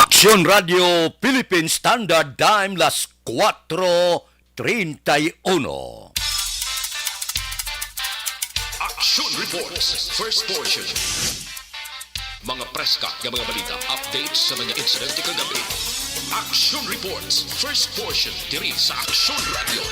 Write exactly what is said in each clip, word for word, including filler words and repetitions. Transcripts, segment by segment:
Aksyon Radio Philippine Standard Time, las cuatro treinta y uno. Action Reports, first portion. Mga preska nga mga balita, updates sa mga insidente kagabi. Action Reports, first portion, diri sa Action Radio.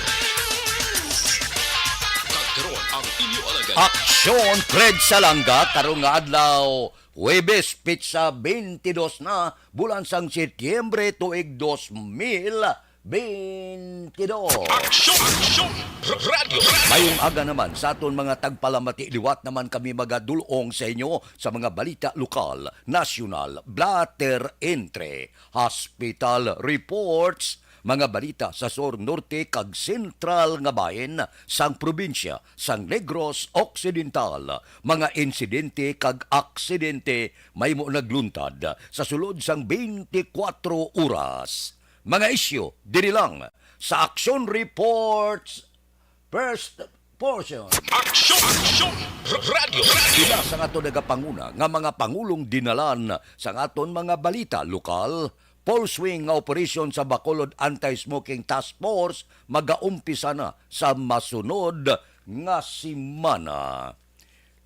Kag karon ang inyo alagad. Aksyon, Fred Salanga, karong nga adlaw, Huwebes, petsa twenty-dos na, bulan sang Setyembre, tuig dos mil twenty-dos. Aksyon! Aksyon! Radyo! Mayong aga naman sa aton mga tagpalamati. Liwat naman kami magadulong sa inyo sa mga balita lokal, nasyonal, blotter entry, hospital reports, mga balita sa sur, norte, kag sentral nga bahin sang probinsya sang Negros Occidental, mga insidente kag aksidente mahimo nagluntad sa sulod sang twenty-four oras. Mga isyu diri lang sa Action Reports first portion. Aksyon! Aksyon! Radyo! Radyo! Ila sa aton nagapanguna nga mga pangulong dinalan sa aton mga balita lokal, full swing nga operasyon sa Bacolod Anti-Smoking Task Force magaumpisa na sa masunod nga semana.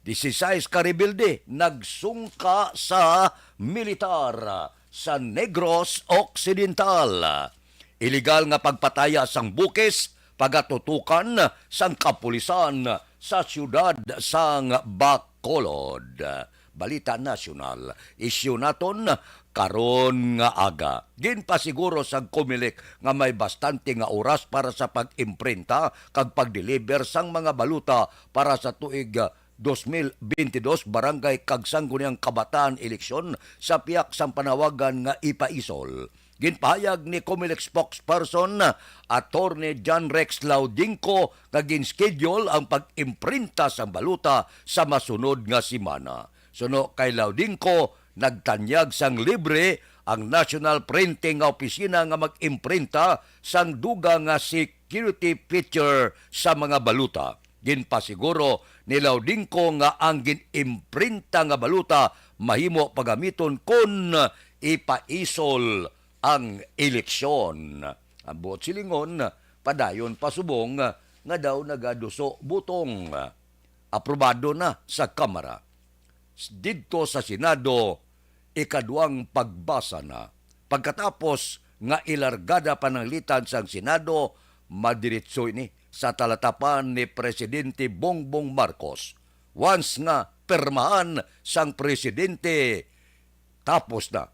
Disisais ka rebelde nagsungka sa militar sa Negros Occidental. Iligal nga pagpataya sang bukis pagatutukan sang kapulisan sa siyudad sang Bacolod. Balita nasyonal, isyu naton karon nga aga. Ginpasiguro sang Comelec nga may bastante nga oras para sa pag-imprinta kag pag-deliver sang mga balota para sa tuig dos mil bentidós barangay kag sangguniang kabataan eleksyon sa piyak sang panawagan nga ipaisol. Ginpahayag ni Comelec spokesperson Attorney John Rex Laudingco nga gin-schedule ang pag-imprinta sang balota sa masunod nga semana. Suno kay Laudingco, nagtanyag sang libre ang National Printing nga opisina nga mag-imprinta sang dugang nga security feature sa mga balota. Ginpasiguro ni Laudingco nga ang gin-imprinta nga balota mahimo pagamiton kon ipaisol ang eleksyon. Ang buot silingon, padayon pa subong nga daw nagaduso butong. Aprobado na sa Kamara. Didto sa Senado, ikaduhang pagbasa na. Pagkatapos nga ilargada pananglitan sang Senado, madiretso ini sa talatapan ni Presidente Bongbong Marcos. Once nga pirmahan sang presidente, tapos na.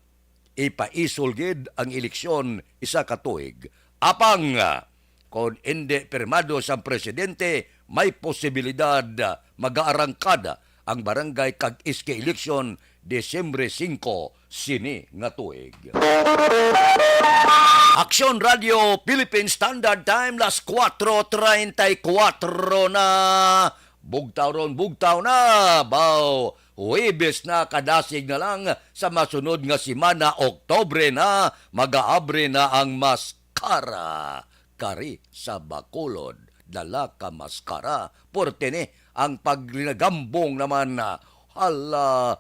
Ipaisol gid ang eleksyon isa ka tuig. Apang, ah, kon indi pirmado sang presidente, may posibilidad, ah, magaarangkada ang barangay kag S K election Disyembre singko sini nga tuig. Aksyon Radio Philippine Standard Time, las cuatro treinta y cuatro na. Bugtaw ron, bugtaw na. Baw, Huwebes na, kadasig na lang sa masunod nga semana, Oktubre na, magaabre na ang maskara. Kari sa Bacolod, dala ka maskara. Puwerte ni ang paglinagambong naman na, hala,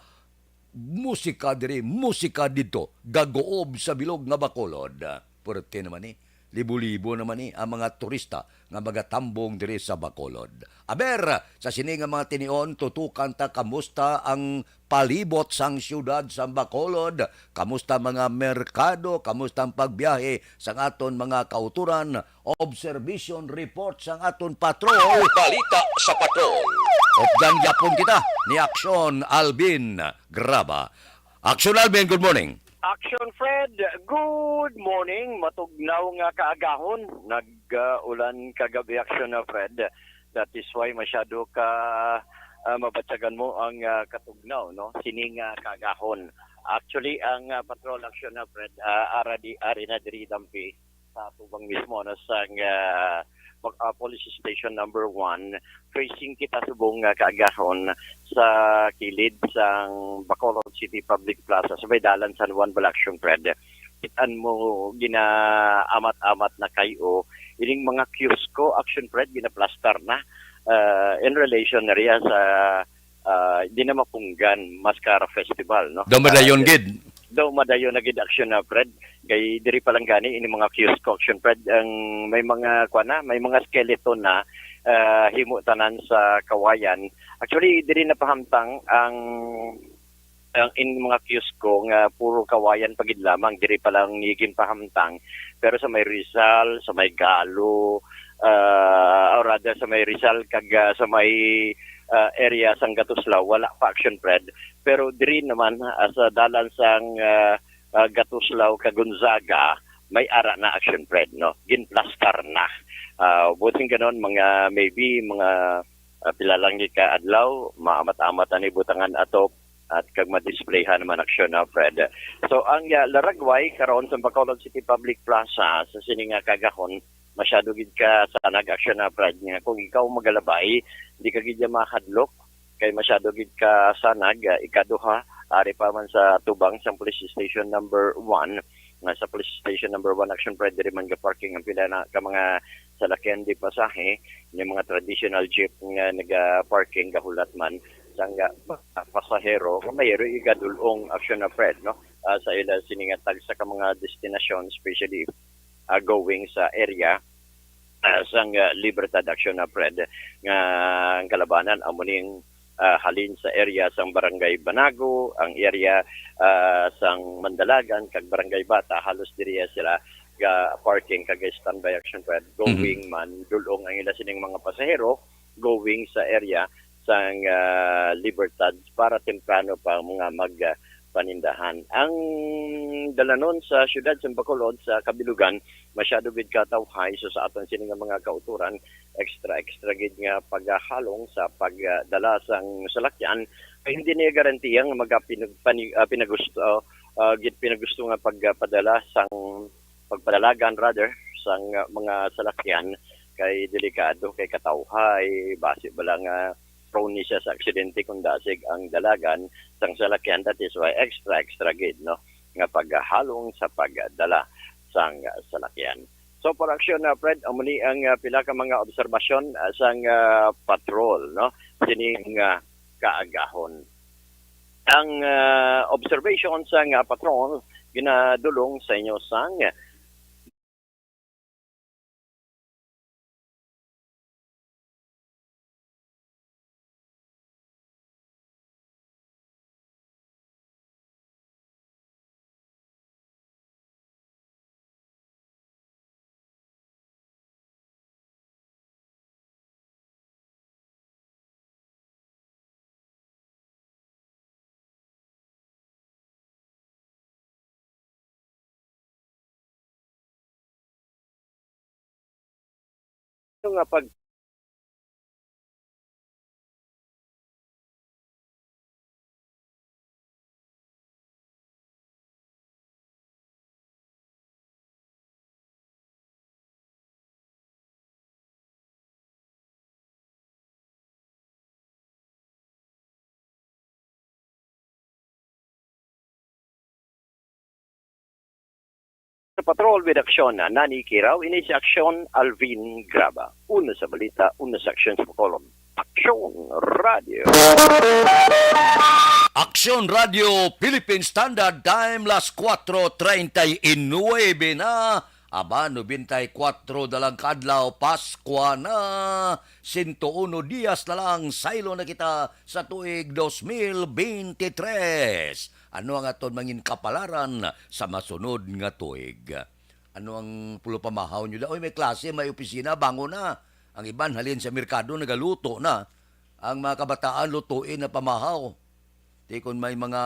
musika diri, musika didto, gaguob sa bilog nga Bacolod. Puwerte naman ni, libo-libo naman ni ang mga turista nga magatambong diri sa Bacolod. Aber, sa sini nga mga tinion, tutukan ta kamusta ang palibot sang siyudad sang Bacolod, kamusta mga merkado, kamusta ang pagbiyahe sang aton mga kautoran, observation report sang aton patrol. Balita sa patrol. Updan gyapon kita ni Aksyon Alvin Graba. Aksyon Alvin, good morning. Action Fred, good morning. Matugnaw nga kaagahon. Nag-ulan kagabi, Action na Fred. That is why masyado ka, ah, mabatyagan mo ang, ah, katugnaw, no? Sini nga kaagahon. Actually, ang, ah, patrol, Action na Fred, ah, ara di, ari na diri dampi sa tubang mismo, no, sang, ah, mag-, ah, police station number one. Tracing kita subong nga kaagahon sa kilid sang Bacolod City Public Plaza, sa may dalan San Juan, Balaction, Fred. Kitan mo, ginaamat-amat na kayo ining mga kiosko, Action Fred, ginaplastar na, ah, in relation na riya sa ah, di na mapunggan, Mascara Festival, no? Daw madayon Ah, gid. Daw madayon na gid, Action, ah, Fred. Kay diri pa lang gani, ini mga kiosko, Action Fred, ang may mga, kuwan na, may mga skeleton na, ah, himo tanan sa kawayan. Actually, diri napahamtang ang, ang in mga kiosko nga puro kawayan pa gid lamang, diri pa lang ni ginpahamtang. Pero sa may Rizal, sa may Galo, ah, or rather sa may Rizal kag, ah, sa may, ah, area sang Gatuslaw, wala pa, Action Fred. Pero diri naman, ah, sa dalan sang, ah, ah, Gatuslaw kag Gonzaga, may ara na, Action Fred, no? Ginplastar na. Ah, buting ganon, mga, maybe, mga, ah, pila lang ni ka adlaw, maamat-amat na ni butangan ato at kag ma-displayhan naman, Action, ah, Fred. So, ang, ah, Laragway karon sa Bacolod City Public Plaza sa sini nga kaagahon, masyado gid ka sanag, Action, ah, Fred, nga kung ikaw magalabay, di ka gid ya mahadlok kay masyado gid ka sanag. Ah, ikaduha, ari pa man sa tubang sang Police Station Number One, nga sa Police Station Number One, Action Fred, diri man ga-parking ang pila na ka mga salakyan di pasahe, yung mga traditional jeep nga naga-parking, gahulat man sang, ah, pasahero nga mayroy igadulong, Action, ah, Fred, no? Ah, sa ila sini nga tagsa ka mga destinasyon, especially, ah, going sa area, ah, sang, ah, Libertad, Action, ah, Fred, nga ang kalabanan amo ning, ah, halin sa area sang Barangay Banago, ang area, ah, sang Mandalagan kag Barangay Bata, halos diriya sila ga-parking kag standby, Action Fred, Mhm. Going man, dulong ang ila sining mga pasahero, going sa area sang, ah, Libertad para temprano pa mga mag, ah, panindahan. Ang dalanon sa siyudad sa Bacolod, sa kabilugan, masyado gid ka tawhay. So, sa aton sini nga mga kauturan, extra, extra gid nga paghalong sa pagdala sang salakyan. Kay hindi niya garantiya nga maga-, pinag-, pani-, ah, pinagusto, ah, gid pinagusto nga pagpadala sang pagpadalagan, rather, sang, ah, mga salakyan kay delikado, kay katawhay, basi bala nga prone ni siya sa aksidente kung dasig ang dalagan sang salakyan. That is why extra, extra gid, no, nga paghalong sa pagdala sang, ah, salakyan. So, for Action, ah, Fred, amo ni ang, ah, pila ka mga obserbasyon, ah, sang, ah, patrol, no, sining, ah, kaagahon. Ang, ah, observation sang, ah, patrol ginadulong sa inyo sang nga pag Sa Patrol with Action, Nani Kiraw, ini si Action Alvin Graba. Una sa balita, una sa aksyon sa Bacolod. Aksyon Radio. Aksyon Radio Philippine Standard Time, las kuwatro treinta y nuebe na. Aba, nobenta y kuwatro na lang ka adlaw, Paskwa na. Sento uno dias na lang, saylo na kita sa tuig dos mil beintitres. Ano ang aton mangin kapalaran sa masunod nga tuig? Ano ang pulo pamahaw nyo da? Oy, may klase, may opisina, bangon na. Ang iban halin sa merkado, nagaluto na. Ang mga kabataan, lutuin na pamahaw. Ti kon may mga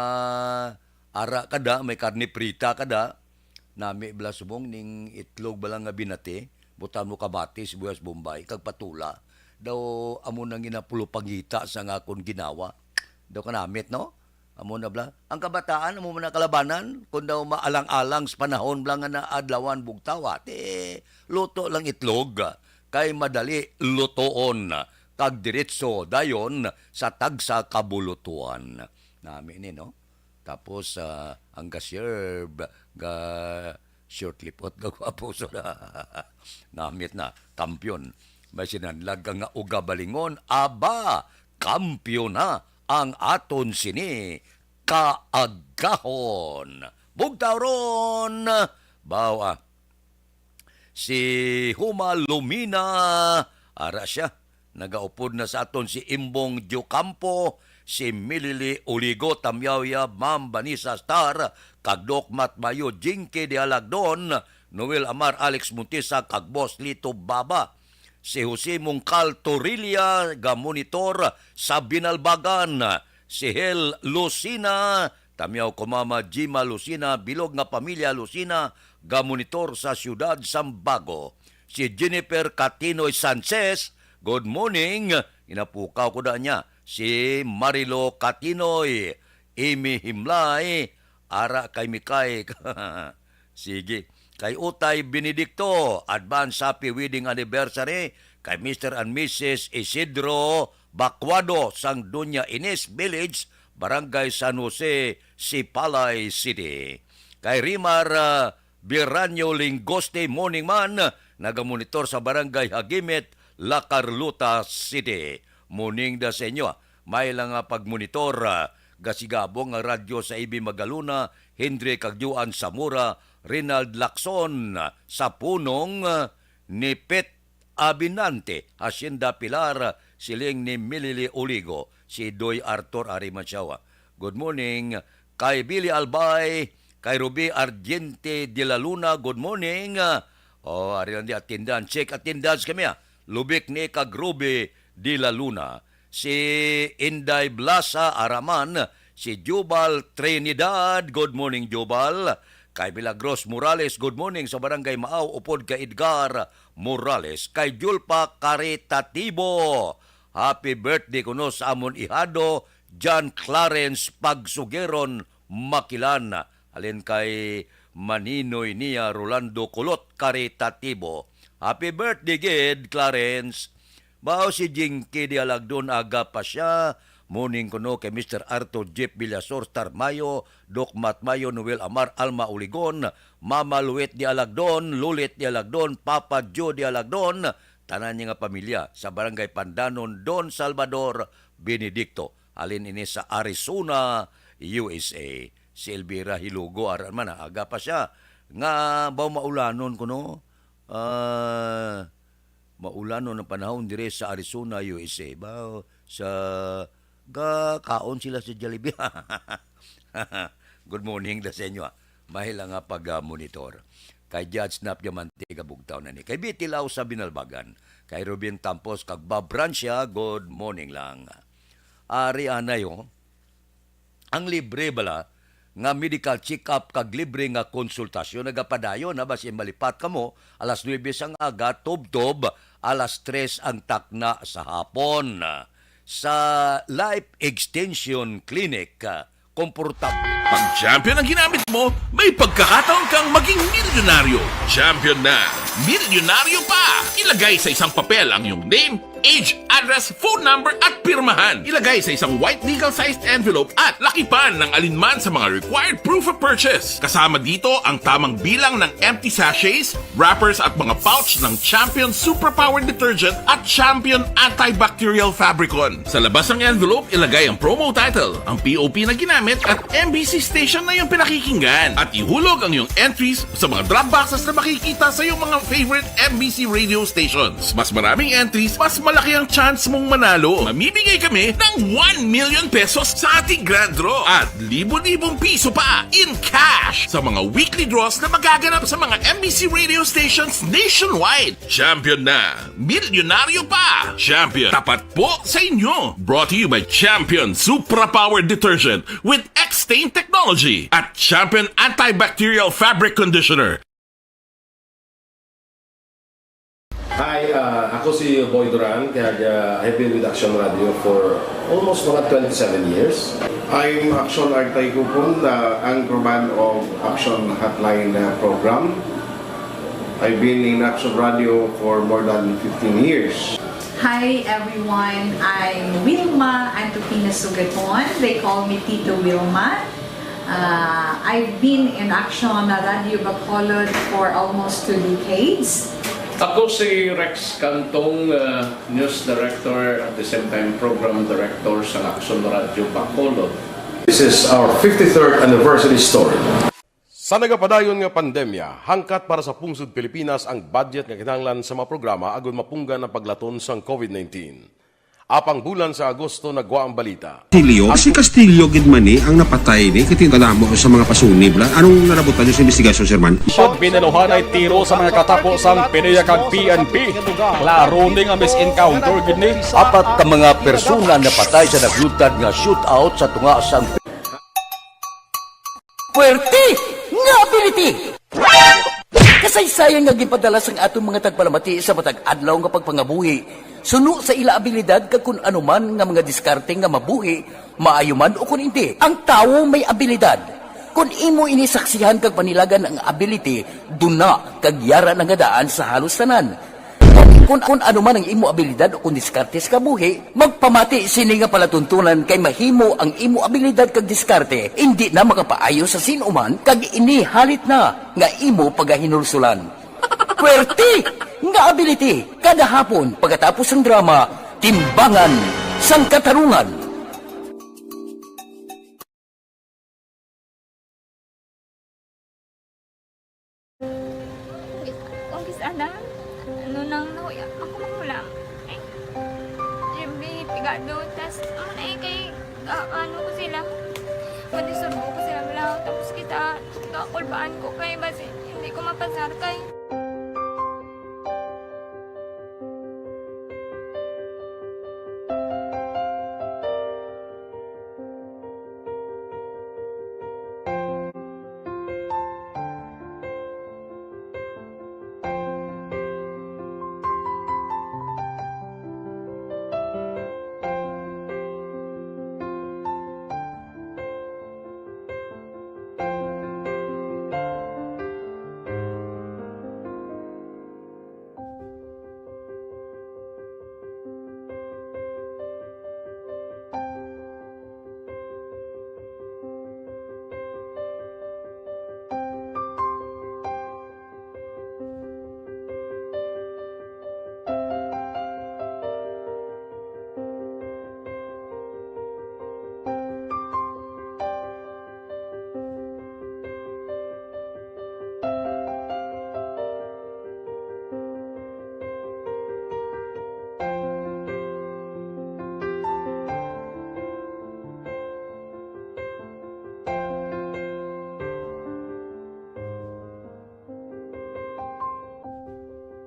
ara ka da, may karne prita ka da, nami bala subong ning itlog bala nga binati, butan mo kamatis, sibuyas Bombay, kag patula. Daw amo nang ginapulupangita sa nga akon ginawa. Daw kanamit, no? Amo na bala. Ang kabataan, amo man na kalabanan, kung daw maalang-alang sa panahon bala nga naadlawan bugtaw, ate, luto lang itlog, kay madali lutoon, kag diretso dayon sa tagsa ka bulutuan. Nami ni, no? Tapos, ah, ang ga-serve, ga-short lipot, gagwapo sila. Namit na, kampiyon. May sinanlag ka nga uga balingon, aba, kampiyon na. ang aton sini kaagahon. Bugtaw ron, baw, ah, si Huma Lumina, ara siya. Nagaupod na sa aton si Imbong Diocampo, si Milili Uligo, Tamyawya, Ma'am Vanessa Star, kag Doc Matmayo, Jinky Dialagdon, Noel Amar, Alex Montesa, kag Boss Lito Baba. Si Jose Mongcal Torilla, gamonitor sa Binalbagan. Si Hel Lucina, Tamyaw ko Mama Jima Lucina, bilog nga pamilya Lucina, gamonitor sa siyudad Sambago. Si Jennifer Catinoy Sanchez, good morning. Inapukaw ko da niya. Si Marilo Catinoy, Amy Himlay, ara kay Mikay. Sige. Kay Utay Benedicto, advance happy wedding anniversary kay Mister and Missus Isidro Bacuado sang Dunya Ines Village, Barangay San Jose, Sipalay City. Kay Rimar, ah, Biranyo Lingoste, morning man, nagamonitor sa Barangay Hagimit, La Carlota City. Morning da sa inyo, ah. May lang nga pagmonitor, ah, gasigabong nga radyo sa A B Magalona, Henry kag Juan Zamora, Rinald Lacson, ah, sa Punong, ah, ni Pet Abinante, Hacienda Pilar, siling ni Milili Oligo, si Doy Arthur Arimansiawa. Good morning. Kay Billy Albay, kay Ruby Argente de la Luna, good morning. Oh, ari lang di attendance. Check attendance kami, ah. Lubik ni kag Ruby de la Luna. Si Inday Blasa Araman, si Jubal Trinidad. Good morning, Jubal. Kay Milagros Morales, good morning sa Barangay Maaw, upod kay Edgar Morales. Kay Julpa Caritatibo, happy birthday kuno sa amon ihado, John Clarence Pagsugiron Makilan. Halin kay maninoy niya Rolando Kulot Caritatibo. Happy birthday gid, Clarence. Bao si Jinky Dialagdon, aga pa siya. Morning kuno kay Mister Arthur Jeff Villasor, Star Mayo, Doc Matt Mayo, Noel Amar, Alma Uligon, Mama Luet Dialagdon, Lulit Dialagdon, Papa Joe Dialagdon, tanan niya nga pamilya sa Barangay Pandanon, Don Salvador Benedicto. Halin ini sa Arizona, U S A. Si Elvira Hilugo, aran man, aga pa siya. Nga, baw maulanon kuno? Ah, maulanon ang panahon dire sa Arizona, U S A. Baw, sa, gakaon sila sa Jollibee. Good morning da sa inyo, ah. Mahil nga pag-monitor. Kay Judge Nap Diamante, kabugtaw na ni. Kay Betty Lau sa Binalbagan. Kay Ruben Tampos, kag Bob Francia, good morning lang. Ari anay, oh. Ang libre bala nga medical check-up kag libre nga konsultasyon nagapadayon na basin malipat kamo alas nuebe sang aga tubtob alas tres ang takna sa hapon. Sa Life Extension Clinic, komportable. Pag Champion ang ginamit mo, may pagkakataon kang maging milyonaryo. Champion na, milyonaryo pa! Ilagay sa isang papel ang iyong name, age, address, phone number, at pirmahan. Ilagay sa isang white legal-sized envelope at lakipan ng alinman sa mga required proof of purchase. Kasama dito ang tamang bilang ng empty sachets, wrappers, at mga pouch ng Champion Superpower Detergent at Champion Antibacterial Fabricon. Sa labas ng envelope, ilagay ang promo title, ang P O P na ginamit, at M B C station na iyong pinakikinggan. At ihulog ang iyong entries sa mga drop boxes na makikita sa iyong mga favorite M B C radio stations. Mas maraming entries, mas malaki ang chance mong manalo. Mamimigay kami ng one million pesos sa ating grand draw at libo-libong piso pa in cash sa mga weekly draws na magaganap sa mga M B C radio stations nationwide. Champion na! Milyonaryo pa! Champion, tapat po sa inyo! Brought to you by Champion Supra Power Detergent with X-Stain Technology at Champion Antibacterial Fabric Conditioner. Hi, ah, ako si Boy Duran, kaya, ah, I've been with Action Radio for almost mga twenty-seven years. I'm Action Artay Kupon, the anchorman of Action Hotline, uh, program. I've been in Action Radio for more than fifteen years. Hi everyone, I'm Wilma Antupina Sugaton. They call me Tito Wilma. Uh, I've been in Action Radio Bacolod for almost two decades. Ako si Rex Cantong, uh, News Director, at the same time Program Director sa Aksyon Radyo Bacolod. This is our fifty-third anniversary story. Sa nagapadayon nga pandemya, hangkat para sa pungsod Pilipinas ang budget nga kinahanglan sa mga programa agud mapunggan ang paglaton sang covid nineteen. Apang bulan sa Agosto nagwa ang balita. Castillo? Si Castillo gid man ni ang napatay ni, kay tingala mo sa mga pasunib la. Anong nalabutan niyo sa investigasyon, Sir Man? Pag binaluhanay tiro sa mga katapo sang PDEA kag P N P, klaro ni nga mis-encounter gid ni. Apat ka mga persona napatay sa naglutad nga shootout sa tunga sang Puwerte nga ability! Kasaysayan nga ginpadala sang aton mga tagpalamati sa matag adlaw nga pagpangabuhi, suno sa ila abilidad kag kun ano man nga mga diskarte nga mabuhi, maayo man o kun indi. Ang tawo may abilidad. Kun imo ini saksihan kag panilagan ang ability, duna kag yara na nga daan sa halos tanan. Kun, kun ano man ang imo abilidad o kun diskarte sa kabuhi, magpamati sini nga palatuntunan, kay mahimo ang imo abilidad kag diskarte indi na makapaayo sa sin-o man, kag ini halit na nga imo pagahinulsulan. Puwerte nga ability, kada hapon pagkatapos sang drama, Timbangan sang Katarungan. Kung kis-, ano, ano nang nahuya, ako manghulam. Eh, Jimmy, pigado, tas, ano na eh, kay, ah, ano ko sila, pwede surbo ko sila, wala, tapos kita, kakulbaan ko kay, basi, hindi ko mapasar kay.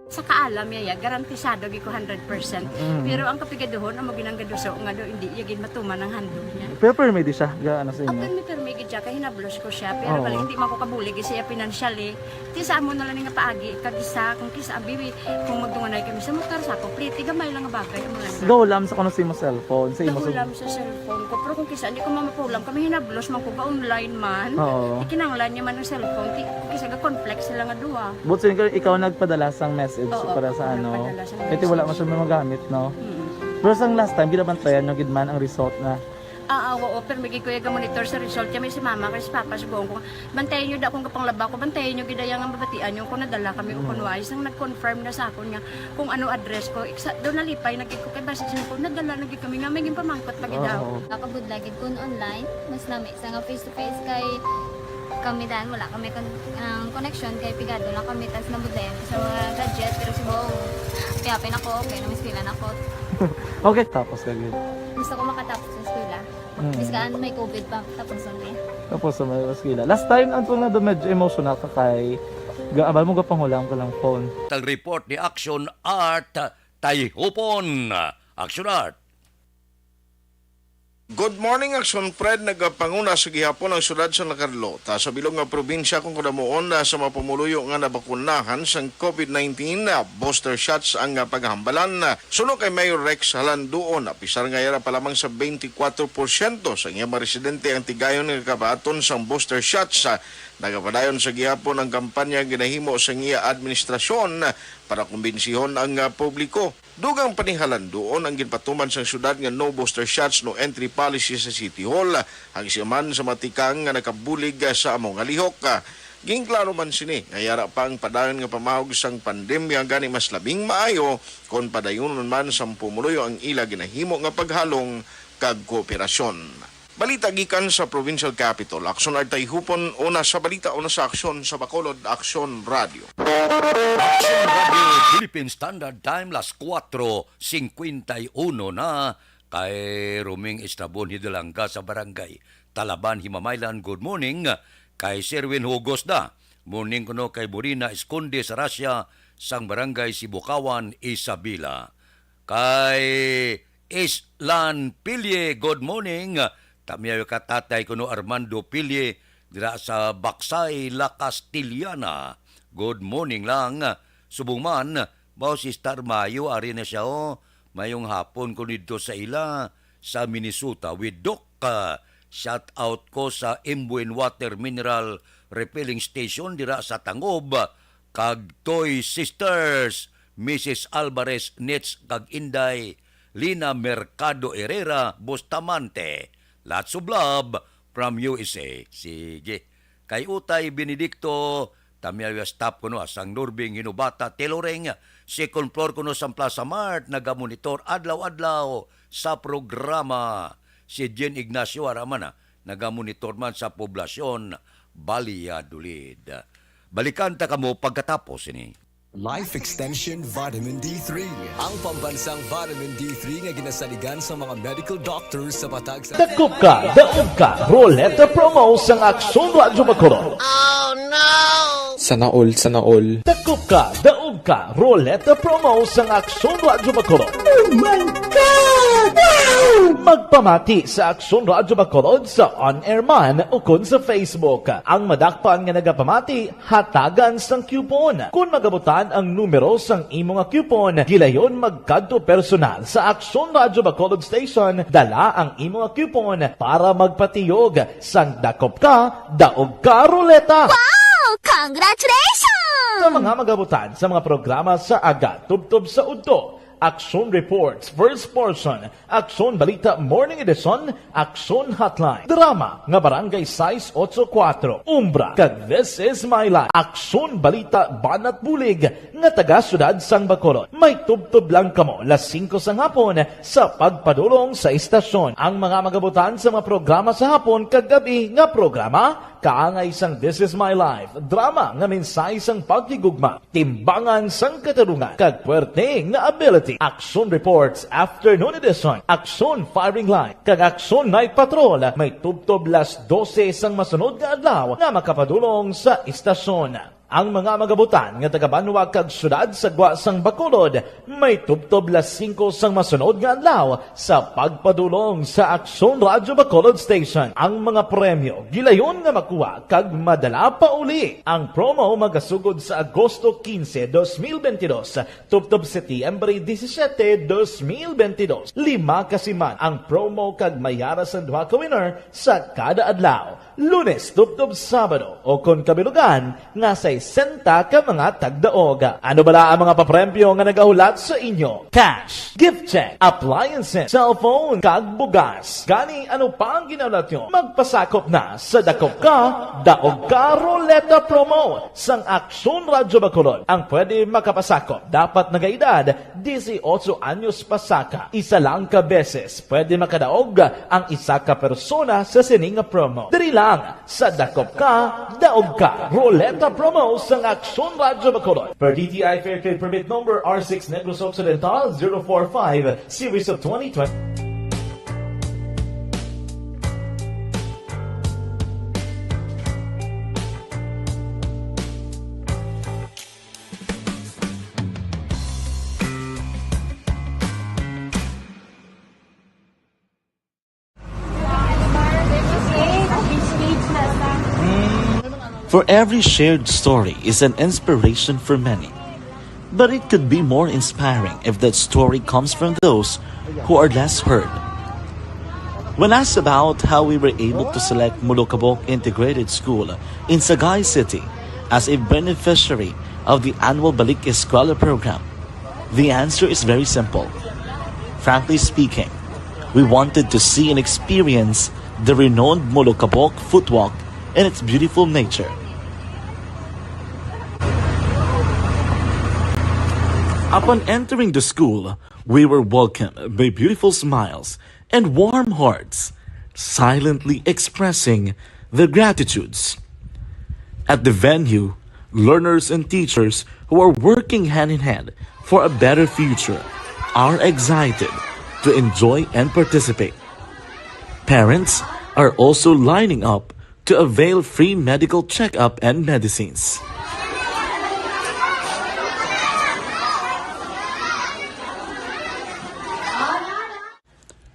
Sa kaalam niya, ya, garantisado gid ko hundred percent. Mm. Pero ang kapigaduhon, amo ginang gaduso nga do, hindi niya gid matuman ang handog niya. Pero permi di siya, ga, ano sa inyo? Open mi permi gid siya, kay hinablos ko siya. Pero Oo. bali, hindi man ko kabulig siya financially. Ti sa amo na lang nga paagi, kag isa, kung kisa, abi, kung magdunganay kami sa motor, sa ako, pliti, gamay lang nga bagay, amo lang. Gahulam sa kuno sa imo cellphone, sa imo Gahulam sa cellphone ko, pero kung kisa, hindi ko mamapulam, kami hinablos man ko, ga-online man. Oo. Ikinanglan niya man ang cellphone, ti, kung kisa, ga-conflict sila nga duha. But sin-, ikaw nagpadala sang message Oo, para sa ako ano? nagpadala sang Kaya wala message. man siya magamit, no? Mm. Pero sang last time, ginabantayan nyo gid man ang result na. Ah, ah, oo, pero may gid ko yung monitor sa result. Kaya may si mama, kay si papa, subuhon ko, bantayan nyo da kung kapanglaba ko, bantayan nyo gid ang mabatian nyo kung nadala kami o Mm. kung wais. Nang nag-confirm na sa akon nga kung ano address ko, iksa, doon nalipay na gid ko kay basi siya ko, nadala na gid kami nga may ginpamangkot pa gid daw. Oo. Nakabudla gid kun online, mas nami sa nga face to face kay kami dan wala kami kon-, ang connection kay pigado lang kami tas nabudlayan ko sa mga gadget pero si Bong, kaya pin ako, okay, namistilan ako. Okay, tapos ka gid. Gusto ko makatapos sa eskwela. Mm. Bis kaan may covid pa, tapos ang niya. Tapos sa may eskwela. Last time, ang tunga do medyo emotional ka kay ga-, abal mo gapanghulam ka lang phone. Tag report ni Action Art Tayhupon. Action Art. Good morning, Action Fred. Nagapanguna sa gihapon ang siyudad sa Nacarlota sa bilog nga probinsya kung kadamuon na sa mga pumuluyo nga nabakunahan sang covid nineteen, ah, booster shots ang, ah, paghambalan. Suno kay Mayor Rex Halanduon, apisar nga yara pa lamang sa twenty-four porsyento sa iyang mga residente ang tigayon nga kabaton sang booster shots, ah, nagapadayon sa gihapon ang kampanya nga ginahimo sang iya administrasyon para kumbinsihon ang, ah, publiko. Dugang pa ni Halanduon ang ginpatuman sang syudad nga no booster shots, no entry policy sa City Hall, ang siya man sa mga tikang nga nakabulig sa amo nga lihok. Ginklaro man sini nga yara pa ang padayon nga pamahog sang pandemya, gani mas labing maayo kon padayunon man sang pumuluyo ang ila ginahimo nga paghalong kag kooperasyon. Balita gikan sa Provincial Capitol, Aksyon Artay Hupon, una sa balita, una sa aksyon sa Bacolod, Aksyon Radio. Action Radio Philippine Standard Time, las kuwatro singkwenta y uno na. Kay Roming Estrabon Hidalanga sa Barangay Talaban, Himamaylan, good morning. Kay Sherwin Hugos da, morning kuno. Kay Burina Esconde Sarasia sang Barangay Sibukawan, Isabela. Kay Islan Pilye, good morning. Tamiyaw ka tatay kuno Armando Pilye dira sa Baksay, La Castellana. Good morning lang. Subong man, mao si Star Mayo, ari na siya, oh. Mayong hapon ko didto sa ila sa Minnesota with Doc. Ah, shout out ko sa Imbuin Water Mineral Refilling Station dira sa Tangob, kag Toy Sisters, Missus Alvarez Nits kag Inday Lina Mercado Herrera Bustamante. Lots of love from U S A. Sige. Kay Utay Benedicto, tamiyaw ya staff kuno, sang Nurbing Hinubata Tailoring, second floor kuno sang Plaza Mart, nagamonitor adlaw-adlaw sa programa. Si Jen Ignacio Aramana, nagamonitor man sa Poblacion, Valladolid. Balikan ta kamo pagkatapos ini. Life Extension Vitamin D three. Ang pambansang vitamin D three nga ginasaligan sa mga medical doctors sa patag sa Dakop ka, daog ka, Roleta Promo sang Aksyon Radyo Bacolod. Sana all, sana all. Dakop ka, daog ka, Roleta Promo sang Aksyon Radyo Bacolod. Oh my God! Wow! Magpamati sa Aksyon Radyo Bacolod sa on-air man ukon sa Facebook. Ang madakpan nga nagapamati, hatagan sang coupon. Kon magabutan ang numero sang imo nga coupon, gilayon magkadto personal sa Aksyon Radyo Bacolod Station, dala ang imo nga coupon para magpatiyog sang Dakop Ka, Daog Ka Roleta. Wow! Congratulations! Sa mga magabutan sa mga programa sa aga tubtob sa udto, Aksyon Reports, First Portion, Aksyon Balita Morning Edition, Aksyon Hotline, drama nga Barangay sais otso kuwatro, Umbra, kag This Is My Life, Aksyon Balita Banat Bulig nga taga Siyudad sang Bacolod. May tubtob lang kamo las singko sang hapon sa pagpadulong sa istasyon. Ang mga magabutan sa mga programa sa hapon kag gab-i nga programa, kaangay sang This Is My Life, drama nga mensahe sang paghigugma, timbangan sang katarungan, kag puwerte nga ability. Aksyon Reports Afternoon Edition, Aksyon Firing Line, kag Aksyon Night Patrol may tubtob las dose sang masunod nga adlaw nga makapadulong sa istasyon. Ang mga magabutan nga taga-banwa kag siyudad sa gwa sang Bacolod may tubtob las singko sang masunod nga adlaw sa pagpadulong sa Aksyon Radyo Bacolod Station. Ang mga premyo gilayon nga makuha kag madala pauli. Ang promo magasugod sa Agosto quince, dos mil veintidós, tubtob Setyembre disisiete, dos mil veintidós. Lima ka siman ang promo kag may ara sang duha ka winner sa kada adlaw, Lunes tubtob Sabado, o kon kabilugan nga sesenta ka mga tagdaog. Ano bala ang mga papremyo nga nagahulat sa inyo? Cash, gift check, appliances, cellphone, kag bugas. Gani, ano pa ang ginahulat nyo? Magpasakop na sa Dakop Ka, Daog Ka Roleta Promo sang Aksyon Radyo Bacolod. Ang pwede makapasakop dapat nagaedad disiotso anyos pasaka. Isa lang ka beses pwede makadaog ang isa ka persona sa sini nga promo. Diri lang sa Dakop Ka, Daog Ka Roleta Promo sang Aksyon Radyo Bacolod. Per D T I Fair Trade Permit Number R six Negros Occidental zero four five, Series of twenty twenty. For every shared story is an inspiration for many. But it could be more inspiring if that story comes from those who are less heard. When asked about how we were able to select Molokabok Integrated School in Sagay City as a beneficiary of the annual Balik Eskwela program, the answer is very simple. Frankly speaking, we wanted to see and experience the renowned Molokabok footwalk and its beautiful nature. Upon entering the school, we were welcomed by beautiful smiles and warm hearts, silently expressing their gratitudes. At the venue, learners and teachers who are working hand in hand for a better future are excited to enjoy and participate. Parents are also lining up to avail free medical checkup and medicines.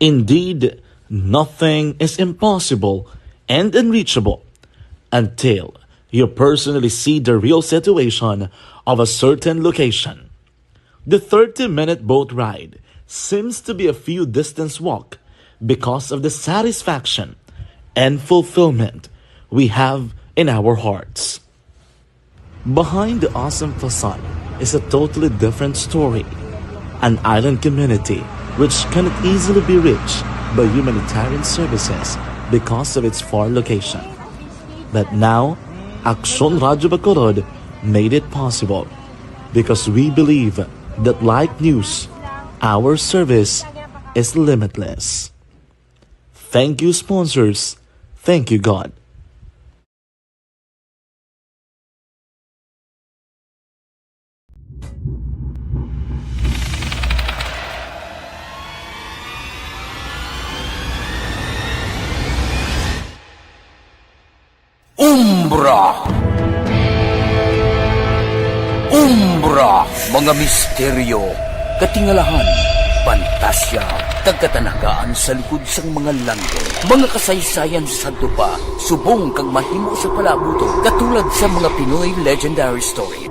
Indeed, nothing is impossible and unreachable until you personally see the real situation of a certain location. The thirty-minute boat ride seems to be a few distance walk because of the satisfaction and fulfillment we have in our hearts. Behind the awesome facade is a totally different story, an island community which cannot easily be reached by humanitarian services because of its far location. But now, Aksyon Radyo Bacolod made it possible because we believe that like news, our service is limitless. Thank you, sponsors. Thank you, God. Umbra. Umbra, mga misteryo, katingalahan, pantasya, kag katanagaan sa likod sang mga langit. Mga kasaysayan sa sadto pa, subong kag mahimo sa palaabuton, katulad sa mga Pinoy legendary story.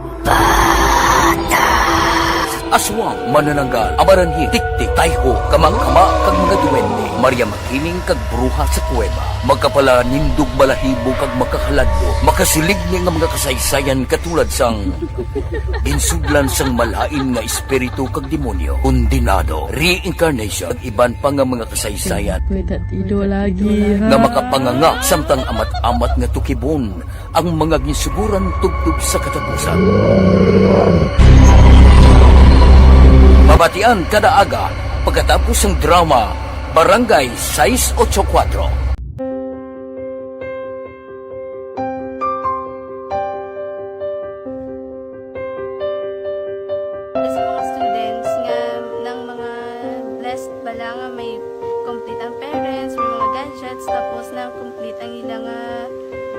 Aswang, manananggal, amaranhi, tiktik, tayho, kamangkama, kag mga duwende, Maria Makiling kag bruha sa kuweba, makapalanindog balahibo kag makahaladlo, makasiling ni nga mga kasaysayan katulad sang ginsudlan sang malain nga espiritu kag demonyo, kondenado, reincarnation, kag iban pa nga mga kasaysayan May tatido lagi, ha? nga makapanganga samtang amat-amat nga tukibon ang mga ginsuguran tubtob sa katapusan. Mabatian kada aga pagkatapos sang drama Barangay Sais Ocho Cuatro. Sa mga students nga nang mga blessed bala nga may complete ang parents, may mga gadgets, tapos na complete ang ila nga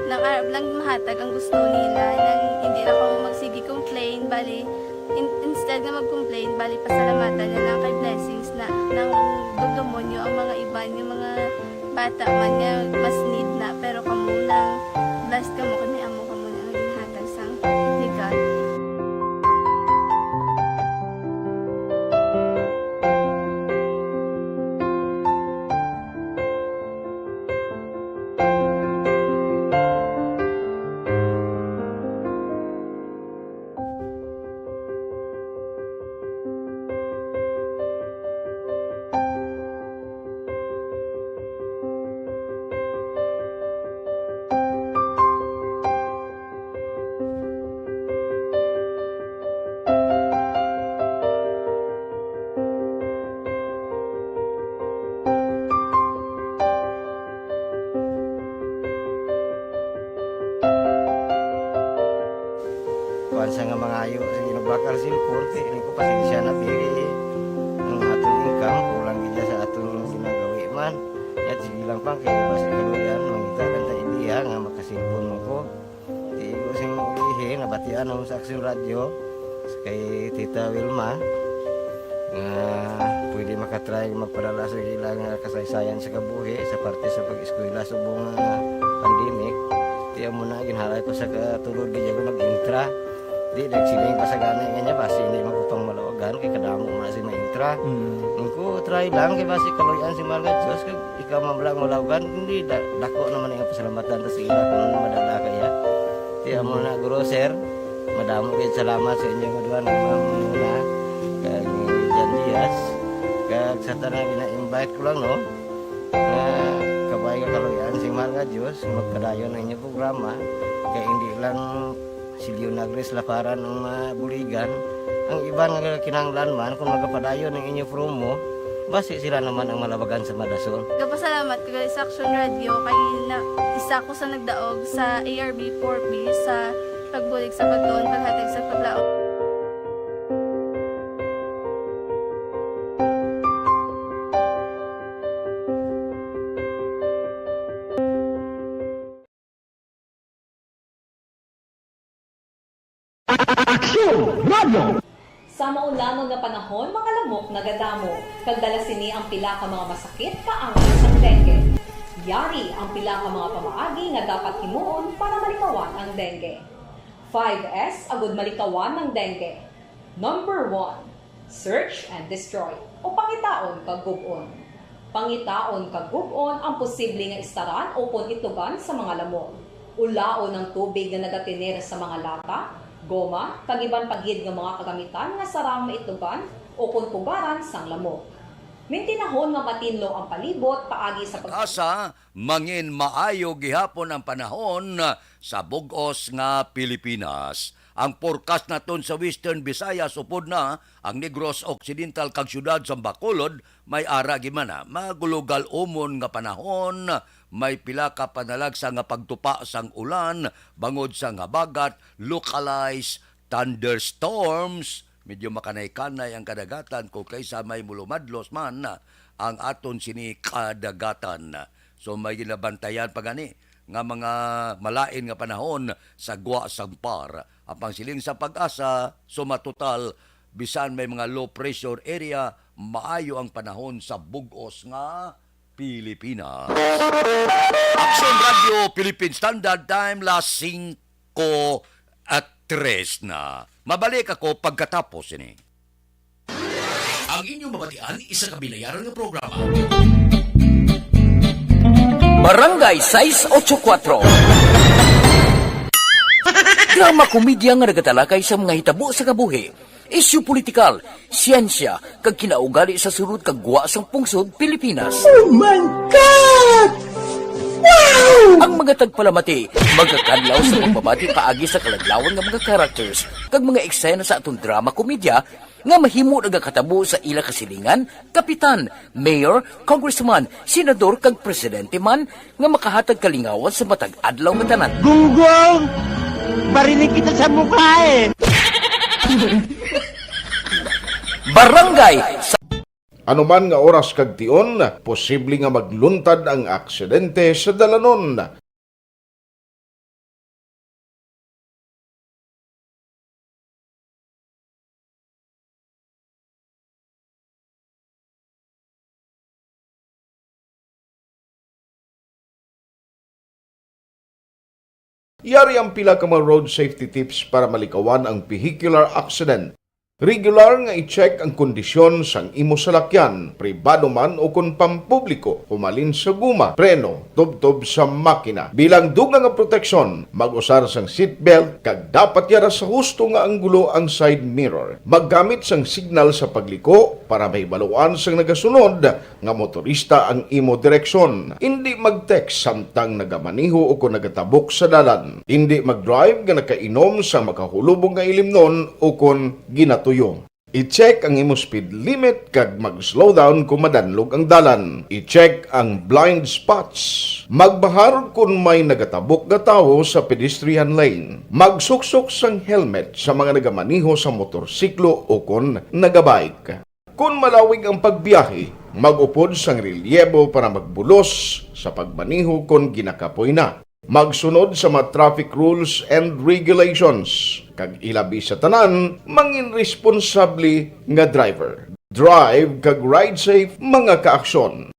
nang arab lang mahatag ang gusto nila, nang hindi na kamo magsige complain, bali, in-, instead nga mag-complain, bali, pasalamatan na lang kay blessings na, nang dugdumon nyo ang mga iban, yung mga bata man nga mas need na, pero kamo nang blessed kamo, kami amo kamo na ang ginhatag sang ni God. Kuwan sa nga mangayo, sige, nagbakal sa cellphone, kay ini ko pasensya na, pero ang aton income, kulang gid sa aton ginagawi man. Yat, sige lang pa, kay basi kaluyan, mangita lang ta idea nga makasilpon mo ko. Di ko sing ulihi, nabatian ang sa Aksyon Radyo, kay Tita Wilma, nga pwede makatry magpadala sa ilang, ah, kasaysayan sa kabuhi sa parte sa pag-eskwela subong nga pandemic. Ti amo na, ginhalay ko sa katulod, di ako nag-intra. Di, nagsiling pa sa gani nga niya, basi hindi man ko pang malawagan, kay kadamo man si ma-intra. Mm. Ang ko, try lang, kay basi kaluyan si Mahal nga Diyos, kag ikaw man lang malawagan, hindi, da-, dako naman ang pasalamatan ta sa ila kung ano madala kaya. Ti amo na, Guro, Sir, madamo kayo salamat sa inyong duha nga mga muna, kag ni Jan Diaz, kag sa tanan, gina-invite ko lang, no? Nga kabay nga kaluyan si Mahal nga Diyos, magpadayon ang inyong programa, kay hindi lang Si Leon Agres Laparan ang mabuligan. Ang iban nga kinahanglan man, kung magapadayon ang inyo promo, basi sila naman ang malabagan sa madason. Gapasalamat ko gali sa Action Radio kay na, isa ko sa nagdaog sa A R B four B sa pagbulig sa pagtuon, paghatag sa paglaom. Aksyon Radio! Sa maulangon nga panahon, mga lamok nagadamo, kag dala sini ang pila ka mga masakit kaangay sang dengue. Yari ang pila ka mga pamaagi nga dapat himuon para malikawan ang dengue. Five S agud malikawan ang dengue. Number one, search and destroy, o pangitaon kag gub-on. Pangitaon kag gub-on ang posible nga istaran ukon itugan sa mga lamok. Ulaon ang tubig nga nagatener sa mga lata, goma, kag iban pa gid nga mga kagamitan nga sarang maitugan ukon pugaran sang lamok. Mintinahon nga matinlo ang palibot paagi sa pag- Asa mangin maayo gihapon ang panahon sa bug-os nga Pilipinas. Ang forecast naton sa Western Visayas upod na ang Negros Occidental kag siyudad sang Bacolod, may ara gid man na magulugal umon nga panahon, may pila ka panalagsa nga pagtupa sang ulan bangod sang habagat, localized thunderstorms. Medyo makanay-kanay ang kadagatan kung kaysa may mulumadlos man ang aton sini kadagatan. So, may ginabantayan pa gani nga mga malain nga panahon sa gwa sang PAR. Ang pangsiling sa PAGASA, suma total, bisan may mga low pressure area, maayo ang panahon sa bug-os nga Pilipinas. Action Radio Philippine Standard Time, las singko at tres na. Mabalik ako pagkatapos ini. Ang inyong mabatian, isa ka binayaran nga programa. Barangay sais ocho kuatro. Drama komedya nga nagatalakay sa mga hitabo sa kabuhi, isyu politikal, siyensya, kag kinaugali sa sulod kag gwa sang pungsod Pilipinas. Oh my God! Wow! Ang mga tagpalamati magakadlaw sa pagbabati paagi sa kaladlawan nga mga characters kag mga eksena sa aton drama komedya nga mahimo nagakatabo sa ila kasilingan, kapitan, mayor, congressman, senador, kag presidente man nga makahatag kalingawan sa matag adlaw nga tanan. Gunggong! Barinig kita sa mukha eh! Barangay sa Anuman nga oras kag tion, posible nga magluntad ang aksidente sa dalanon. Yari ang pila ka mga road safety tips para malikawan ang vehicular accident. Regular nga i-check ang kondisyon sang imo salakyan, pribado man o kon pampubliko, humalin sa guma, preno, tubtob sa makina. Bilang dugang nga proteksyon, mag-usar sang seatbelt kag dapat yara sa husto nga anggulo ang side mirror. Maggamit sang signal sa pagliko para mahibaluan sang nagasunod nga motorista ang imo direksyon. Indi mag-text samtang nagamaneho o kon nagatabok sa dalan. Indi mag-drive nga nakainom sang makahulubong nga ilimnon o kon ginatuyo. I-check ang imo speed limit kag mag-slow down kon madanlog ang dalan. I-check ang blind spots. Magbahar kon may nagatabok nga tawo sa pedestrian lane. Magsuksok sang helmet sa mga nagamaneho sa motorsiklo o kon nagabike. Kon malawig ang pagbiyahe, mag-upod sang relyebo para magbulos sa pagmaneho kon ginakapoy na. Magsunod sa mga traffic rules and regulations, kag ilabi sa tanan, mangin responsable nga driver. Drive kag ride safe, mga kaaksyon.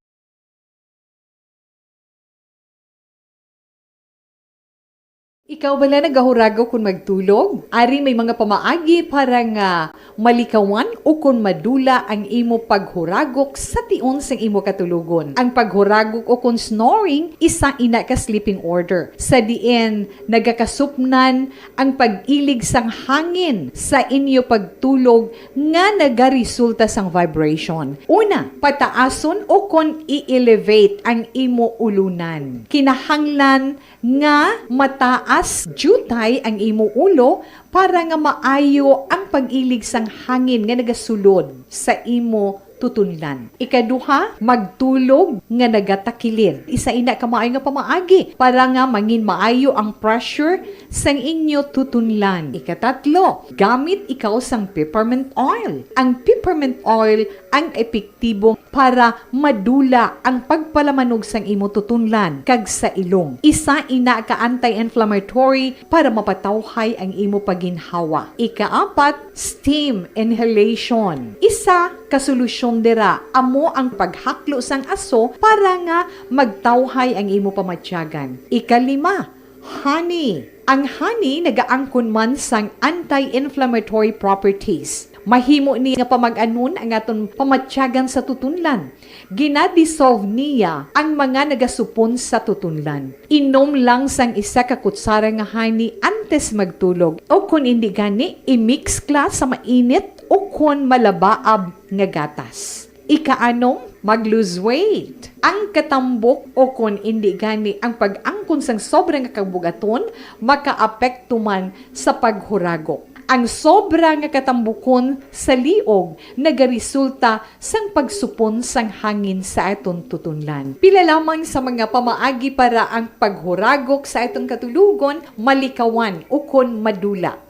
Ikaw bala nagahuragok kon magtulog? Ari may mga pamaagi para nga malikawan o kon madula ang imo paghuragok sa tion sang imo katulogon. Ang paghuragok o kon snoring, isa ina ka sleeping order, sa diin nagakasupnan ang pag-ilig sang hangin sa inyo pagtulog nga nagaresulta sang vibration. Una, pataason o kon i-elevate ang imo ulunan. Kinahanglan nga mataas Jutay ang imo ulo para nga maayo ang pag-ilig sang hangin nga nagasulod sa imo tutunlan. Ikaduha, magtulog nga nagatakilid. Isa ina ka maayo nga pamaagi para nga mangin maayo ang pressure sang inyo tutunlan. Ikatatlo, gamit ikaw sang peppermint oil. Ang peppermint oil ang epektibo para madula ang pagpalamanog sang imo tutunlan kag sa ilong. Isa ina ka anti-inflammatory para mapatawhay ang imo paginhawa. Ikaapat, steam inhalation. Isa ka solusyon dira amo ang paghaklo sang aso para nga magtawhay ang imo pamatyagan. Ikalima, honey. Ang honey nagaangkon man sang anti-inflammatory properties. Mahimo ni nga pamag-anon ang aton pamatyagan sa tutunlan. Gina-dissolve niya ang mga nagasupon sa tutunlan. Inom lang sang isa ka kutsara nga honey antes magtulog, o kon indi gani, i-mix ka sa mainit o kon malabaab nga gatas. Ikaanom, mag-lose weight. Ang katambok o kon indi gani ang pag-angkon sang sobra nga kabugaton makaapekto man sa paghuragok. Ang sobra nga katambukon sa liog nagaresulta sang pagsupon sang hangin sa aton tutunlan. Pila lamang sa mga pamaagi para ang paghuragok sa aton katulugon malikawan ukon madula.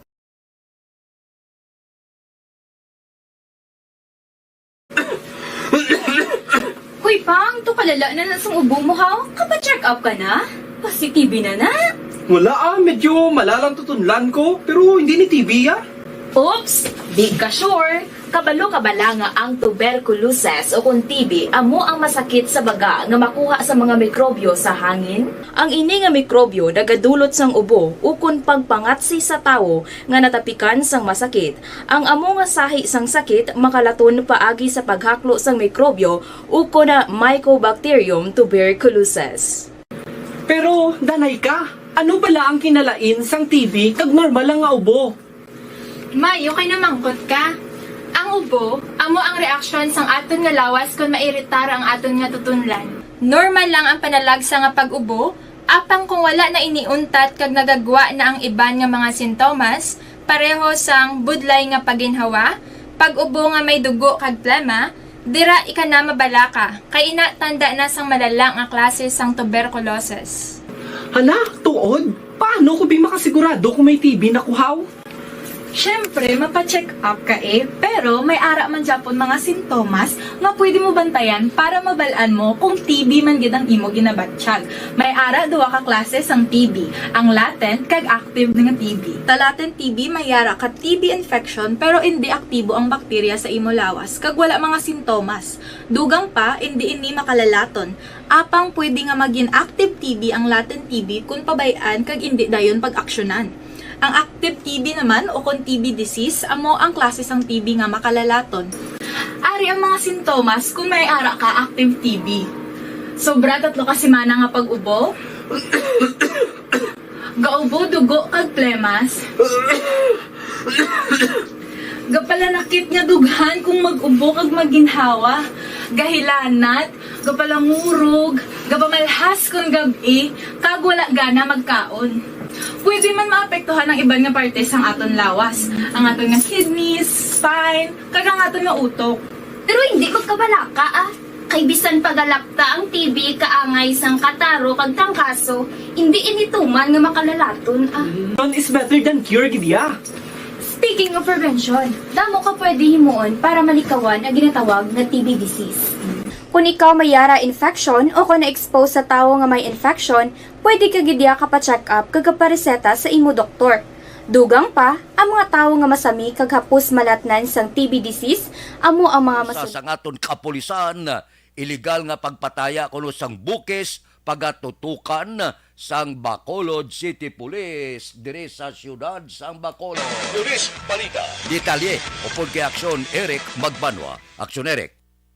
Hoy, Pang, to kalala na na sang ubo mo, ha? Kapa-check up ka na? Positive na na. Wala, ah, medyo malalang tutunlan ko, pero hindi ni T B, ah. Oops, di ka sure. Kabalo ka bala nga ang tuberculosis o kon T B amo ang masakit sa baga nga makuha sa mga mikrobyo sa hangin? Ang ini nga mikrobyo nagadulot sang ubo ukon pagpangatsi sa tawo nga natapikan sang masakit. Ang amo nga sahi sang sakit makalaton paagi sa paghaklo sang mikrobyo ukon Mycobacterium tuberculosis. Pero, danay ka, ano bala ang kinalain sang T B kag normal lang nga ubo? May, okay na mangkot ka. Ang ubo, amo ang reaksyon sang aton nga lawas kon mairitar ang aton nga tutunlan. Normal lang ang panalagsa nga pag-ubo, apang kung wala na ini untat kag nagagwa na ang iban nga mga sintomas, pareho sang budlay nga paginhawa, pag-ubo nga may dugo kag plema, dira ika na mabalaka, kay ina tanda na sang malala nga klase sang tuberculosis. Hala, tuod? Paano ko bi makasigurado kung may T B na ko, haw? Siyempre, mapa-check up ka eh, pero may ara man gyapon mga sintomas nga pwede mo bantayan para mabal-an mo kung T B man gid ang imo ginabatyag. May ara duha ka klase sang T B, ang latent kag active nga T B. Sa latent T B, may ara ka T B infection pero indi aktibo ang bakterya sa imo lawas kag wala mga sintomas. Dugang pa, indi ini makalalaton. Apang pwede nga magin active T B ang latent T B kon pabay-an kag indi dayon pag-aksyonan. Ang active T B naman, o kon T B disease, amo ang klase sang T B nga makalalaton. Ari ang mga sintomas kon may ara ka active T B. Sobra tatlo ka semana nga pag-ubo. Gaubo dugo kag plemas. Gapalanakit nga dughan kung mag-ubo kag maginhawa. Gahilanat, gapalangurog, gapamalhas kon gab-i, kag wala gana magkaon. Pwede man maapektuhan ang iban nga parte sang aton lawas, ang aton nga kidneys, spine, kag ang aton nga utok. Pero hindi magkabalaka, ah. Kay bisan pa galakta ang T B kaangay sang kataro kag trangkaso, hindi ini tuman nga makalalaton, ah. Prevention is better than cure, gid ya. Speaking of prevention, damo ka pwede himuon para malikawan ang ginatawag nga T B disease. Kon ikaw may yara infection o kon na-expose sa tawo nga may infection, pwede ka gid ya kapa-check up kag kapareseta sa imo doktor. Dugang pa, ang mga tawo nga masami kag hapos malatnan sang T B disease amo ang mga Sa, masul- sang aton kapulisan, illegal nga pagpataya kuno sang bukis pagatutukan sang Bacolod City Police diri sa siyudad sang Bacolod. Luis Balita. Detalye upod kay Aksyon Eric Magbanwa. Aksyon Eric.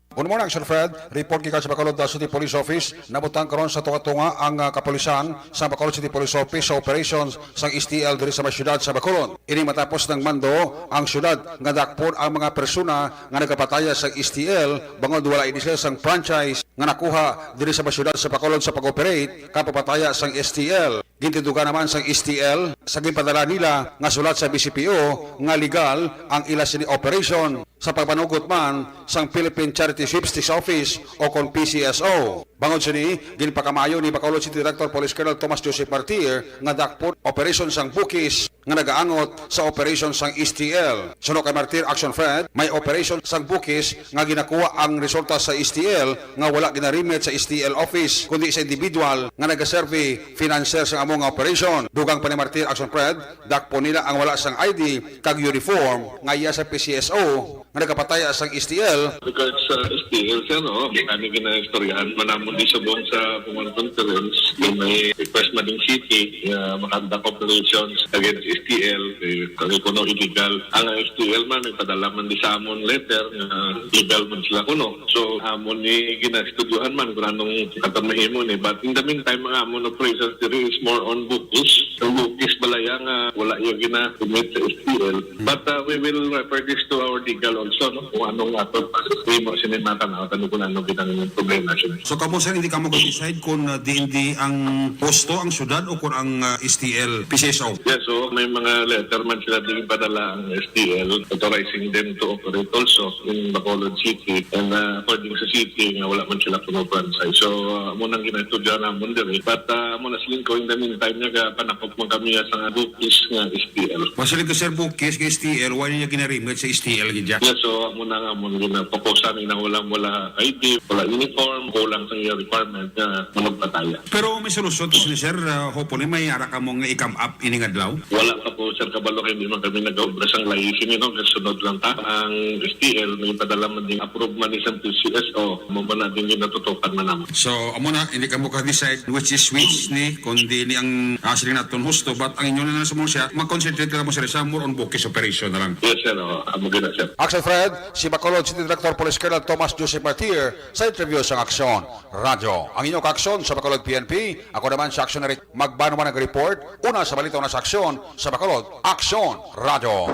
Good morning, Action Fred. Report gikan sa Bacolod City Police Office. Nabutang karon sa tunga-tunga ang, ah, kapulisan sa Bacolod City Police Office sa operations sang S T L diri sa may siyudad sa Bacolod. Ini matapos nang mando ang siyudad nga dakpon ang mga persona nga nagapataya sang S T L bangod wala ini sila sang franchise nga nakuha diri sa may siyudad sa Bacolod sa pag-operate kapapataya sang S T L. Gintindugan naman sang S T L sa ginpadala nila nga sulat sa B C P O nga legal ang ila sini operation, sa pagpanugot man sang Philippine Charity Sweepstakes Office o kon P C S O. Bangod sini, ginpakamaayo ni Bacolod City Director Police Colonel Tomas Joseph Martir nga dakpon operation sang bukis nga nagaangot sa operation sang S T L. Suno kay Martir Action Fred, may operation sang bukis nga ginakuha ang resulta sa S T L nga wala ginarimit sa S T L office, kundi sa individual nga nagaserve financier sang amo nga operation. Dugang pa ni Martir Action Fred, dakpon nila ang wala sang I D kag uniform nga iya sa P C S O nga nagapataya sang S T L. Regards sa S T L, sir, no? Kami ginaistoryahan man namon di subong sa command conference, yung may request man ng city nga makandak operations against S T L, eh, kami kuno illegal. Ang S T L man, nagpadala man di sa amon letter nga legal man sila kuno. So, amon ni ginastudyuhan man kung anong katong mahimo ni. But in the meantime, ang amon operations diri is more on bukis. Ang bukis balaya nga wala yung gina-commit sa S T L. But, uh, we will refer this to our legal also, no? Kung anong ato pa. Mahimo sini mga tanaw, kung anong ginang problema siya. So, kamo, sir, hindi kamo ka-decide kung, uh, diin di ang posto, ang syudad, o kung ang, uh, S T L, P C S O? Yes, so may mga letter man sila din padala ang S T L authorizing them to operate also in Bacolod City. And, uh, according sa city, nga wala man sila kuno franchise. So, uh, amo nang ginatudya namon diri. But, uh, amo na siling ko, in the meantime, nagapanakop man kami sa bukis nga S T L. Masiling ka, sir, bukis nga S T L, wala niya ginarimit sa S T L gid siya? Yes, so, amo na nga, amo na ginapakusan, inang wala, wala I D, wala uniform, kulang sa iya requirement nga managpataya. Pero may solusyon to sini, sir. Uh, hopefully, may ara ka mong i-come up ining adlaw. Wala pa po, sir, kabalo kay hindi man kami nag-obra sang layis ini, no? Kasunod lang ta. Ang S T L, may padala man din, approve man ni sa P C S O, mo man na din yung natutukan man naman. So, amo na, hindi ka mo ka-decide which is which ni, kundi ni ang, ah, siling naton husto, but ang inyo na lang sa mga siya, mag-concentrate ka mo, sir, sa more on bukis operation na lang. Yes, sir. Oh, amo gina, sir. Action Fred, si Bacolod City Director Police Colonel Tomas Joseph Martir sa interview sa Aksyon Radyo. Ang inyong kaaksyon sa Bacolod P N P, ako naman si Aksyon Eric Magbano man nag-report, una sa balita, una sa aksyon, sa Bacolod, Aksyon Radyo.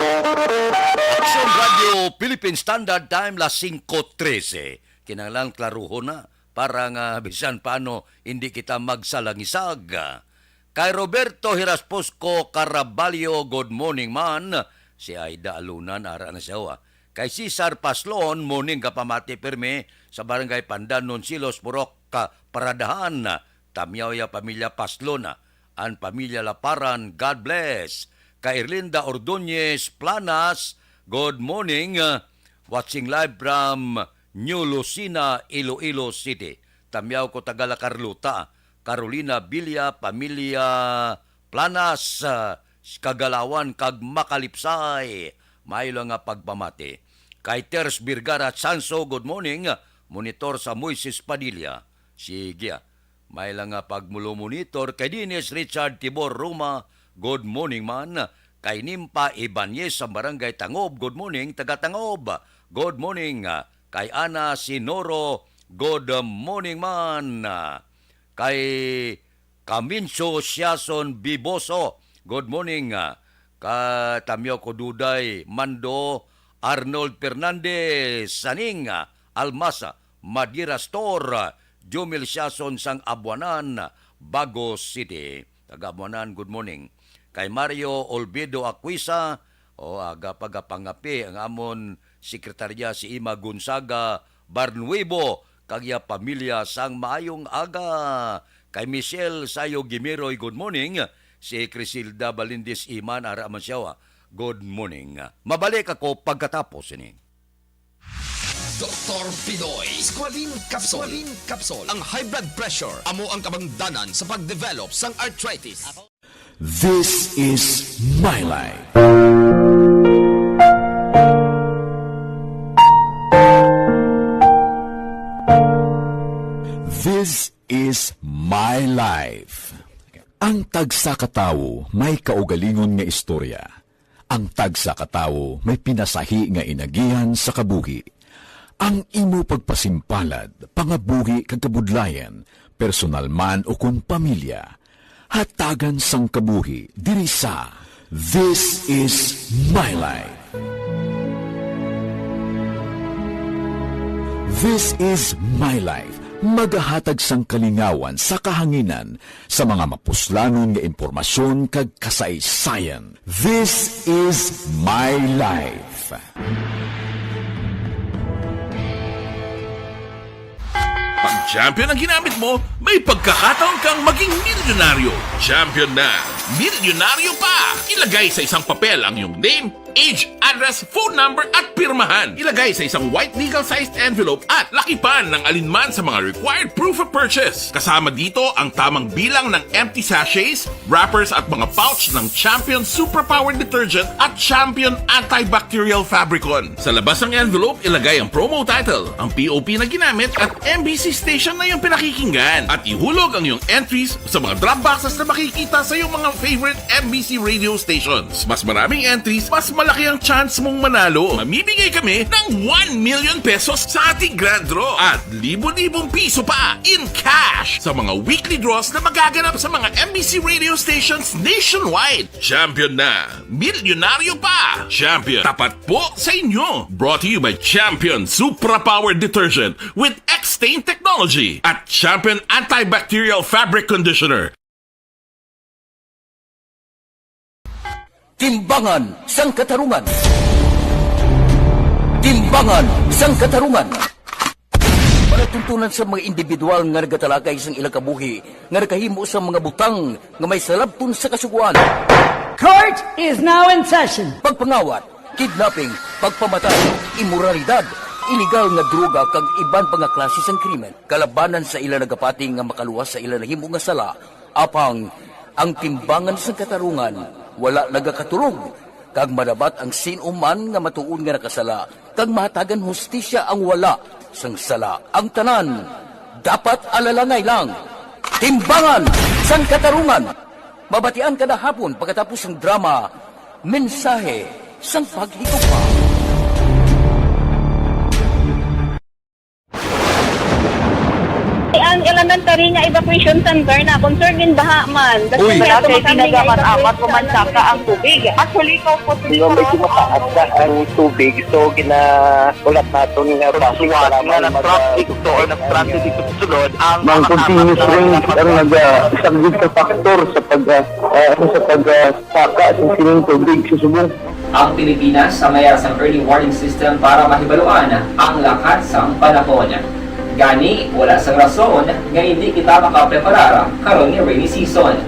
Aksyon Radyo, Philippine Standard Time, las singko trese. Kinahanglan klaruhon na para nga bisan paano hindi kita magsalangisag. Kay Roberto Hirasposco Caraballo, good morning man. Si Aida Alunan, ara na siya, ah. Kay Cesar Paslon, morning, gapamati pirmi sa Barangay Pandanon, Silos, Purok, ka Paradahan. Tamyaw ya pamilya Paslon, ah. An pamilya Laparan, God bless. Kay Erlinda Ordonez Planas, good morning. Ah, watching live from New Lucena, Iloilo City. Tamyaw ko taga La Carlota. Carolina Villa, pamilya Planas, ah, Kagalawan kag Makalipsay. Maayo lang nga pagpamati. Kay Ters Vergara Chanso, good morning. Monitor sa Moises Padilla. Sige, ah. May lang nga pagmulomonitor kay Dennis Richard Tibor Roma, good morning man. Kay Nimpa Ibanez sa Barangay Tangob, good morning, taga Tangob. Good morning. Kay Ana Sinoro, good morning man. Kay Kaminso Siason Biboso, good morning. Ka Tamyo Kududay, Mando, Arnold Fernandez, Saning, Almasa, Madira Store, Jumil Siason sang Abuanan, Bago City. Taga Abuanan, good morning. Kay Mario Olvido Aquisa, o, aga pagapangapi ang amon sekretarya si Ima Gonzaga Barnuevo kag iya pamilya sang maayong aga. Kay Michelle Sayo Gimiroy, good morning. Si Crisilda Balindis Iman, ara man siya, ah. Good morning. Mabalik ako pagkatapos ini. Doktor Pinoy Squalene Capsule. Squalene Capsule. Ang high blood pressure amo ang kabangdanan sa pag-develop sang arthritis. This is My Life. This is My Life. Ang tagsa ka tawo may kaugalingon nga istorya. Ang tagsa ka tawo may pinasahi nga inagihan sa kabuhi. Ang imo pagpasimpalad, pangabuhi kag kabudlayan, personal man ukon pamilya, hatagan sang kabuhi diri sa This is My Life. This is My Life, Magahatag sang kalingawan sa kahanginan sa mga mapuslanon nga impormasyon kag kasaysayan. This is My Life. Pag champion ang ginamit mo, may pagkakataon kang maging milyonaryo. Champion na! Milyonaryo pa! Ilagay sa isang papel ang iyong name, age, address, phone number, at pirmahan. Ilagay sa isang white legal-sized envelope at lakipan ng alinman sa mga required proof of purchase. Kasama dito ang tamang bilang ng empty sachets, wrappers, at mga pouch ng Champion Suprapower Detergent at Champion Antibacterial Fabricon. Sa labas ng envelope, ilagay ang promo title, ang P O P na ginamit, at M B C station na iyong pinakikinggan. At ihulog ang iyong entries sa mga drop boxes na makikita sa iyong mga favorite M B C radio stations. Mas maraming entries, mas malaki ang chance mong manalo. Mamimigay kami ng one million pesos sa ating grand draw at libo-libong piso pa in cash sa mga weekly draws na magaganap sa mga M B C radio stations nationwide. Champion na! Milyonaryo pa! Champion, tapat po sa inyo! Brought to you by Champion Supra Power Detergent with X-Stain Technology at Champion Antibacterial Fabric Conditioner. Timbangan sang Katarungan. Timbangan sang Katarungan. Palatuntunan sa mga individual nga nagatalakay sang ilang kabuhi nga nakahimo sa mga butang nga may salabton sa Kasugoan. Court is now in session. Pagpangawat, kidnapping, pagpamatay, imoralidad, iligal nga droga kag iban pa nga klase sang krimen kalabanan sa ila nagapati nga makaluwas sa ila nahimo nga sala. Apang ang timbangan sang Katarungan wala nagakatulog, kag madabat ang sin-o man nga matuod nga nakasala, kag mahatagan hustisya ang wala sang sala. Ang tanan dapat alalangay lang. Timbangan sang Katarungan. Mabatian kada hapon pagkatapos sang drama, Mensahe sang Paghigugma. Ang elementary nga evacuation center na concerned in baha man. Uy. Wala kay pinagaman amat pumansaka ang tubig. Actually, ikaw po, Hindi, medyo mataas na ang tubig. So, gina-, ulat naton nga Pagsuwat nga nag-traffic to or nag-traffic dito sa sulod, ang Ang mga continuous apat na rain ang naga-, isa gid sa factor sa pag, ah, ah, ano, sa pag, ah, saka sa sining tubig sa subong. Ang Pilipinas sa mayara sang early warning system para mahibaluan ang lakat sang panahon. Gani, wala sang rason nga hindi kita makapreparar karon nga rainy season.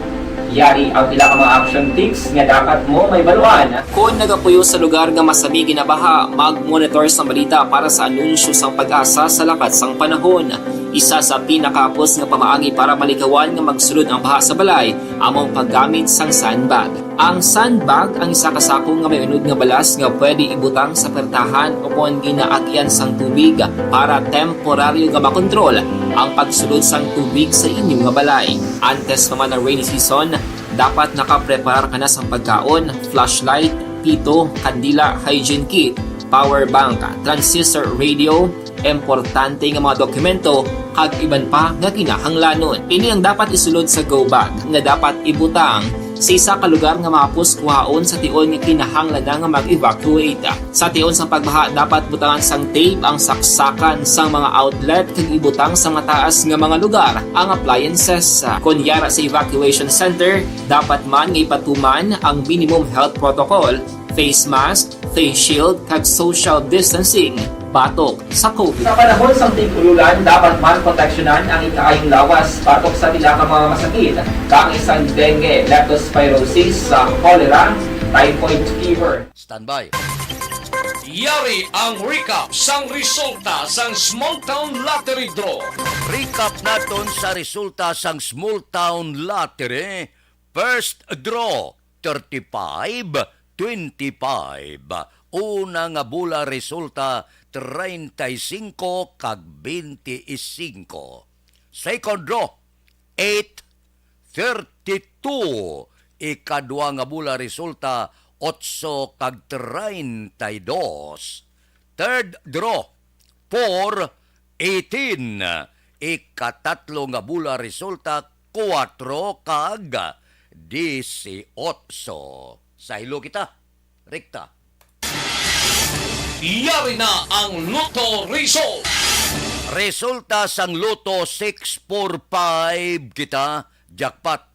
Yari ang pila ka mga action tips nga dapat mo mahibaluan. Kon nagapuyo sa lugar nga masami ginabaha, mag-monitor sang balita para sa anunsyo sang PAGASA sa lakat sang panahon. Isa sa pinakahapos nga pamaagi para malikawan nga magsulod ang baha sa balay amo ang paggamit sang sandbag. Ang sandbag ang isa ka sako nga may unod nga balas nga pwede ibutang sa pertahan o kon ginaagyan sang tubig para temporaryo nga makontrol ang pagsulod sang tubig sa inyo nga balay. Antes pa man ang rainy season, dapat nakapreparar ka na sang pagkaon, flashlight, pito, kandila, hygiene kit, power bank, transistor radio, importante nga mga dokumento, kag iban pa nga kinahanglanon. Ini ang dapat isulod sa go bag nga dapat ibutang sa isa ka lugar nga mahapos kuhaon sa tion nga kinahanglan na nga mag-evacuate. Sa tion sang pagbaha, dapat butangan sang tape ang saksakan sang mga outlet kag ibutang sa mataas nga mga lugar ang appliances. Kon yara sa evacuation center, dapat man nga ipatuman ang minimum health protocol, face mask, face shield, kag social distancing batok sa COVID. Sa panahon sang tig-ululan, dapat man proteksyonan ang ikaayong lawas batok sa pila ka mga masakit, kaangay sang dengue, leptospirosis, sa cholera, typhoid fever. Standby. Yari ang recap sang resulta sang Small Town Lottery Draw. Recap naton sa resulta sang Small Town Lottery. First draw, thirty-five, twenty-five. Una nga bola resulta, treinta y cinco kag twenty-five. Second draw, eight, thirty-two. Ikadua nga bola resulta, otso kag treinta y dos. Third draw, four, eighteen. Ikatatlo nga bola resulta, kuwatro kag disiotso. Sa hilo kita, rekta. Yari na ang Lotto Result. Resulta sang Lotto six four five kita, jackpot,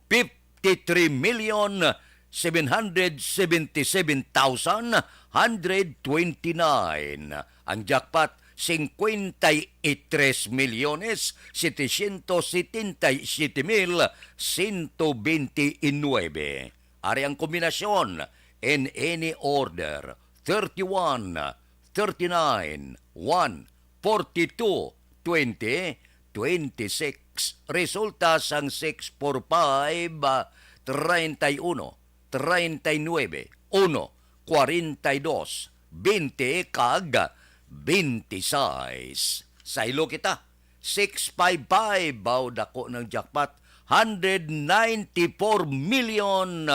fifty-three million seven hundred seventy-seven thousand hundred twenty-nine. Ang jackpot, cincuenta y tres millones setecientos setenta y siete mil ciento veintinueve. Ari ang kombinasyon, in any order: thirty-one, thirty-nine, one, forty-two, twenty, twenty-six. Resulta sang six four five, ah, treinta y uno, treinta y nueve, uno, cuarenta y dos, veinte, kag veintiseis. Saylo kita. Six five five, baw, dako ng jackpot. Hundred ninety-four million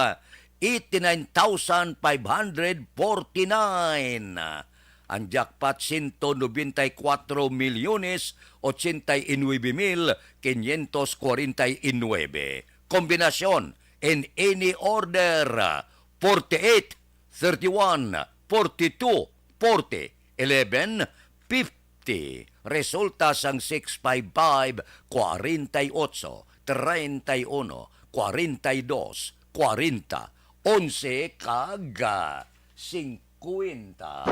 eighty-nine thousand five hundred forty-nine. Ang jackpot, ciento noventa y cuatro milyones ochenta y nueve mil quinientos cuarenta y nueve. Kombinasyon, in any order: forty-eight, thirty-one, forty-two, forty, eleven, fifty. Resulta sang six five five, cuarenta y ocho, treinta y uno, cuarenta y dos, cuarenta, onse, kag, ah, cincuenta.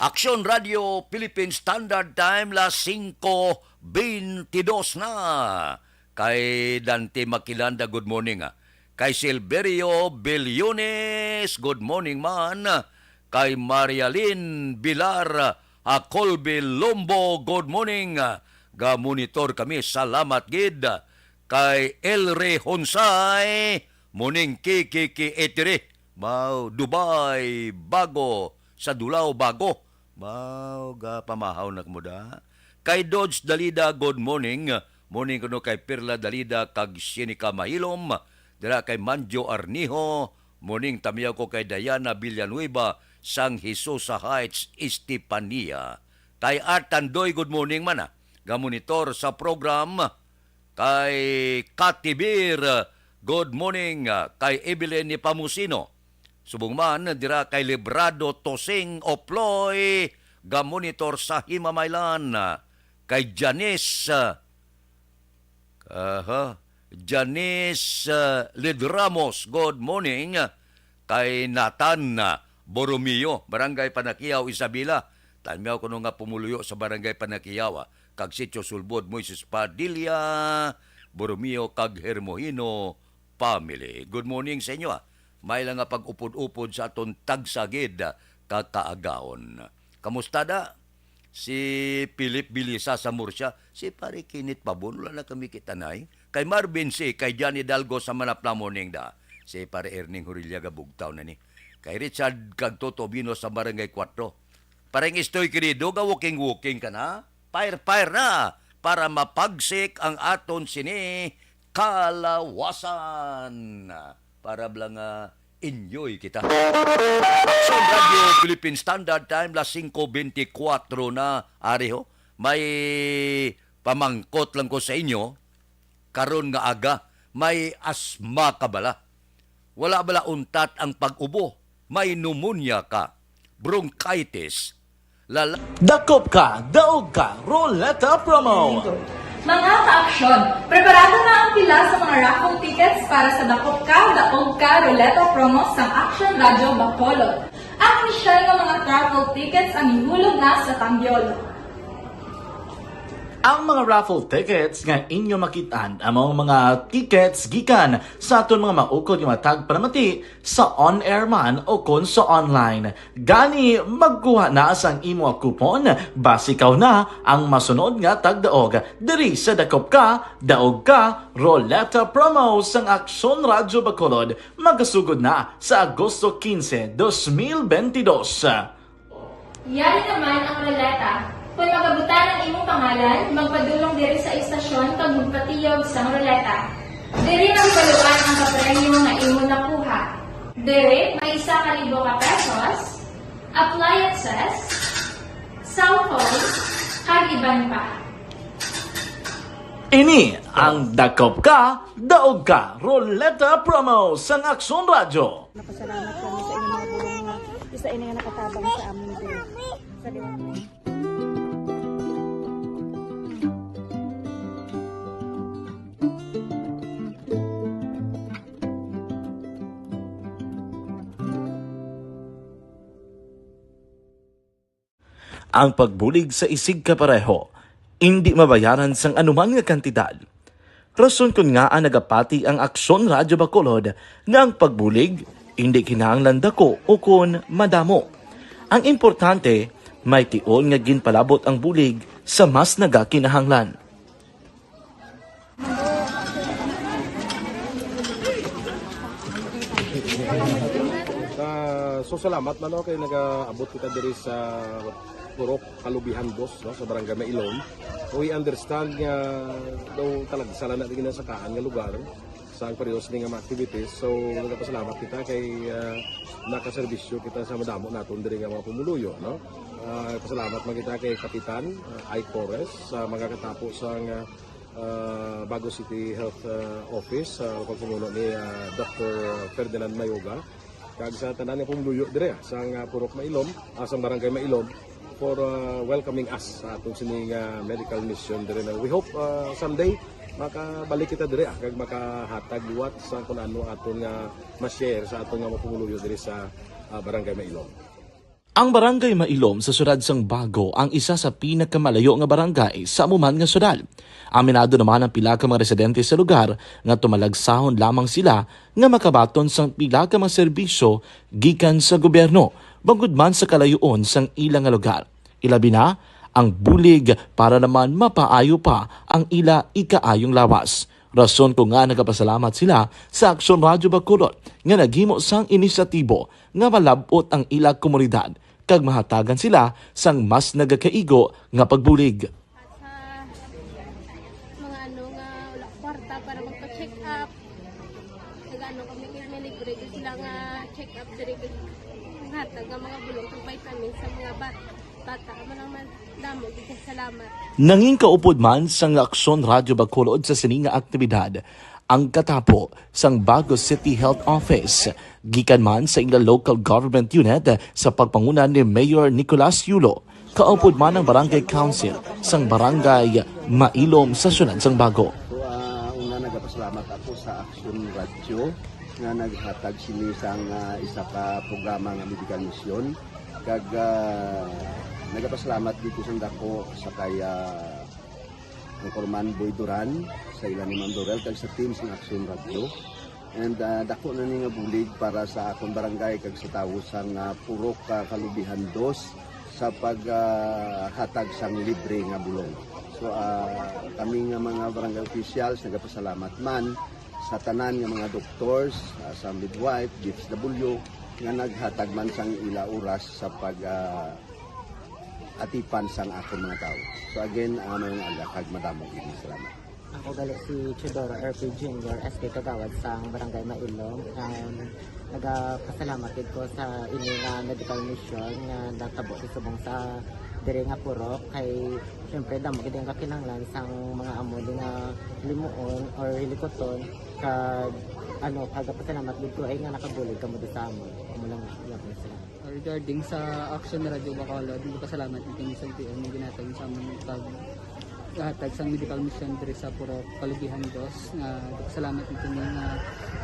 Aksyon Radio Philippine Standard Time, las cinco veintidós na. Kay Dante Maquilanda, good morning, ah. Kay Silverio Bellones, good morning man. Kay Marialyn Bilar, ah, Colby Lombo, good morning. Ga-monitor kami, salamat gid. Kay Elre Honsay, morning, Kiki, Kiki, Etire. Mau, Dubai, Bago, sa Dulao, Bago. Mau, ga pamahaw na kamo da. Kay Dodge Dalida, good morning. Morning kuno kay Perla Dalida kag Shenica Mahilom. Dira kay Manjo Arniho, morning, tamiyaw ko kay Diana Villanueva sang Hesusa Heights, Estefania. Kay Art Tandoy, good morning man, ah. Ga-monitor sa program. Kay Katibir, good morning. Kay Evelyn Nepomuceno, subong man dira kay Librado Tosing Oploy, ga-monitor sa Himamaylan. Kay Janice, aha, Janice, uh, Lidramus, good morning. Kay Nathan, uh, Borromeo, Barangay Panaquiao, Isabela. Tanmiaw kuno nga pumuluyo sa Barangay Panaquiao, ah, kag Sitio Sulbod, Moises Padilla, Borromeo, kag Hermohino family. Good morning sa inyo, ah. May lang nga pag-upod-upod sa aton tagsa gid, ah, ka kaagaon. Kamusta da? Si Philip Bilisa sa Murcia, si Pare Kenneth Pabon, wala na kami kitanay. Kay Marvin C, kay Johnny Dalgo sa Manapla, morning da. Si Pare Erning Hurilla, gabugtaw na ni. Kay Richard kag Toto Bino sa Barangay Cuatro. Pareng Estoy, querido, ga-walking-walking ka na. Fire-fire na para mapagsik ang aton sini kalawasan. Para bala nga enjoy kita. Aksyon Radio Philippine Standard Time, las cinco veinticuatro na, ari ho. May pamangkot lang ko sa inyo, karon nga aga, may asma ka bala? Wala bala untat ang pag-ubo? May pneumonia ka, bronchitis, lala- Dakop ka, daog ka, Roleta Promo. Mga ka-aksyon, preparado na ang pila sa mga raffle tickets para sa Dakop Ka, Daog Ka Roleta Promo sang Aksyon Radio Bacolod. Ang inisyal nga mga raffle tickets ang ihulog na sa tambyol. Ang mga raffle tickets nga inyo makit-an amo ang mga tickets gikan sa aton mga maukod nga mga tagpanamati sa on-air man o kon sa online. Gani, magkuha na sang imo nga coupon, basi ikaw na ang masunod nga tagdaog diri sa Dakop Ka, Daog Ka, Roleta Promo sang Aksyon Radyo Bacolod, magasugod na sa Agosto quince, dos mil veintidós. Yari naman ang roleta. Kung magabutan ang imong pangalan, magpadulong diri sa istasyon kag magpatiyog sang roleta. Diri mahibaluan ang kapremyo nga imo nakuha. Diri may isa ka libo ka pesos, appliances, cellphone, kag iban pa. Ini ang Dakop Ka, Daog Ka Roleta Promo sang Aksyon Radyo. Napasalamat kami sa inyong mga bulong nga isa ini nga nakatabang sa amin diri. Sa liwanag. Ang pagbulig sa isigkapareho indi mabayaran sang anuman nga kantidad. Rason kon ngaa nagapati ang Aksyon Radyo Bacolod nga ang pagbulig indi kinahanglan dako ukon madamo. Ang importante, may tion nga ginpalabot ang bulig sa mas nagakinahanglan. Ah, so salamat man, no, kay nagaabot kita diri sa Purok Kalubihan Dos, no, sa Barangay Mailom. We understand nga daw talagsa lang na ginasakaan nga lugar sa ang parehas ni nga mga activities. So, nagapasalamat kita kay, ah, nakaserbisyo kita sa madamo naton diri nga mga pumuluyo, no? Ah, pasalamat man kita kay Kapitan, ah, Ike Torres sa magakatapo sa nga, ah, Bago City Health, ah, Office, sa pagpamuno ni, ah, Doctor Ferdinand Mayoga, kag sa tanan nga pumuluyo dire, ah, sa nga Purok Mailom, ah, sa Barangay Mailom, for, ah, welcoming us sa aton sini nga medical mission dire na. We hope, ah, someday makabalik kita dire, ah, kag makahatag liwat sa kung ano aton nga ma-share sa aton nga mga pumuluyo dire sa, ah, Barangay Mailom. Ang Barangay Mailom sa siyudad sang Bago ang isa sa pinakamalayo nga barangay sa amo man nga siyudad. Aminado naman ang pila ka mga residente sa lugar nga tumalagsahon lamang sila nga makabaton sang pila ka mga serbisyo gikan sa gobyerno, bangod man sa kalayoon sang ila nga lugar. Ilabi na ang bulig para naman mapaayo pa ang ila ikaayong lawas. Rason kon ngaa nagapasalamat sila sa Aksyon Radyo Bacolod nga naghimo sang inisyatibo nga malab-ot ang ila komunidad kag mahatagan sila sang mas nagakaigo nga pagbulig. At sa mga ano nga wala kwarta para magpa-check up, nag-ano kami, may libre gyud sila nga check up diri, kag hatag nga mga bulong kag vitamins sa mga bat-, bata. Amo lang man, damo gyud kag salamat. Nangin kaupod man sang Aksyon Radyo Bacolod sa sini nga aktibidad ang katapo sang Bago City Health Office, gikan man sa ila local government unit sa pagpanguna ni Mayor Nicolas Yulo, kaupod man ang Barangay Council sang Barangay Mailom sa siyudad sang Bago. So, ah, una, nagapasalamat ako sa Aksyon Radyo nga naghatag sini sang, ah, isa ka programa nga medical mission. Kag, ah, nagapasalamat dito sa dako sa kay, ah, Anchorman Boy Duran, sa ila ni Ma'am Dorel, kag sa team sang Aksyon Radyo. And, ah, dako na ni nga bulig para sa akon barangay kag sa tawo sang, ah, Purok, ah, Kalubihan Dos sa pag, ah, hatag sang libre nga bulong. So, ah, kami nga mga barangay officials nagapasalamat man sa tanan nga mga doctors, ah, sa midwife, D S W, nga naghatag man sang ila oras sa pag, ah, atipan sang akon mga tawo. So again, ah, maayong aga kag madamo gid nga salamat. Ako gali si Teodoro R P Junior, S K Kagawad sang Barangay Mailom. Um, nagapasalamat gid ko sa ini nga medical mission nga natabo sa subong sa diri nga purok, kay syempre damo gid ang kakinahanglan sang mga amo di nga limuon or hilikuton, kag ano, kagapasalamat gid ko ay nga nakabulig kamo di sa amo. Amo lang, salamat. Regarding sa Action Radio Bacolod, nagpasalamat kami sa L T O nga ginhatag sa amon pag hatag sang medical mission diri sa Purok Kalubihan Dos. Nga nagpasalamat kami nga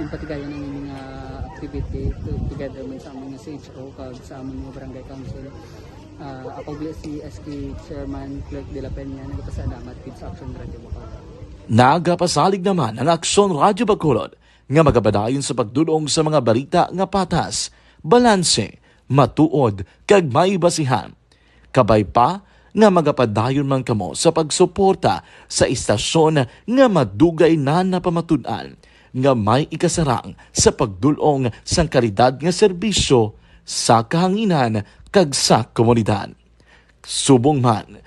ginpatigayon ang ining, ah, activity to, together man sa amon nga C H O kag sa amon nga barangay council. Ah, ako gali si S K Chairman Clerk de la Peña, nagpasalamat gid sa Action Radio Bacolod. Nagapasalig naman ang Aksyon Radio Bacolod nga magapadayon sa pagdul-ong sa mga balita nga patas, balanse, matuod, kag may basihan. Kabay pa nga magapadayon man kamo sa pagsuporta sa istasyon nga madugay na napamatud-an nga may ikasarang sa pagdul-ong sang kalidad nga serbisyo sa kahanginan kag sa komunidad. Subong man,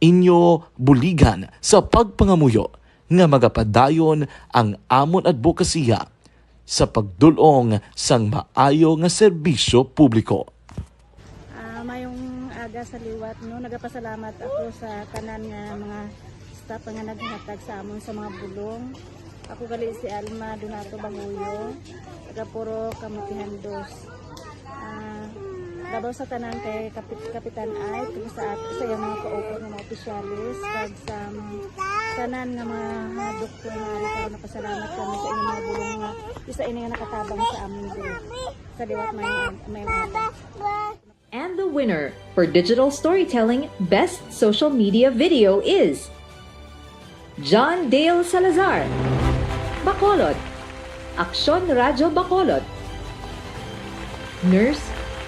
inyo buligan sa pagpangamuyo nga magapadayon ang amon adbokasiya sa pagdul-ong sang maayo nga serbisyo publiko. Ah, mayong aga sa liwat, no? Nagapasalamat ako sa tanan nga mga staff nga naghatag sa amon sa mga bulong. Ako gali si Alma Donato Banguyo, taga Purok Kalubihan Dos. Ah, labaw sa tanan kay Kapit-, Kapitan Ike, kag sa at-, sa iyang mga kauban nga mga opisyalis, kag sa mga tanan nga mga, mga doktor nga ari karon, napasalamat kami sa inyong mga bulong nga isa ini nga nakatabang sa amin diri. Sa liwat may, may mga And The winner for digital storytelling best social media video is John Dale Salazar, Bacolod, Aksyon Radyo Bacolod, Nurse,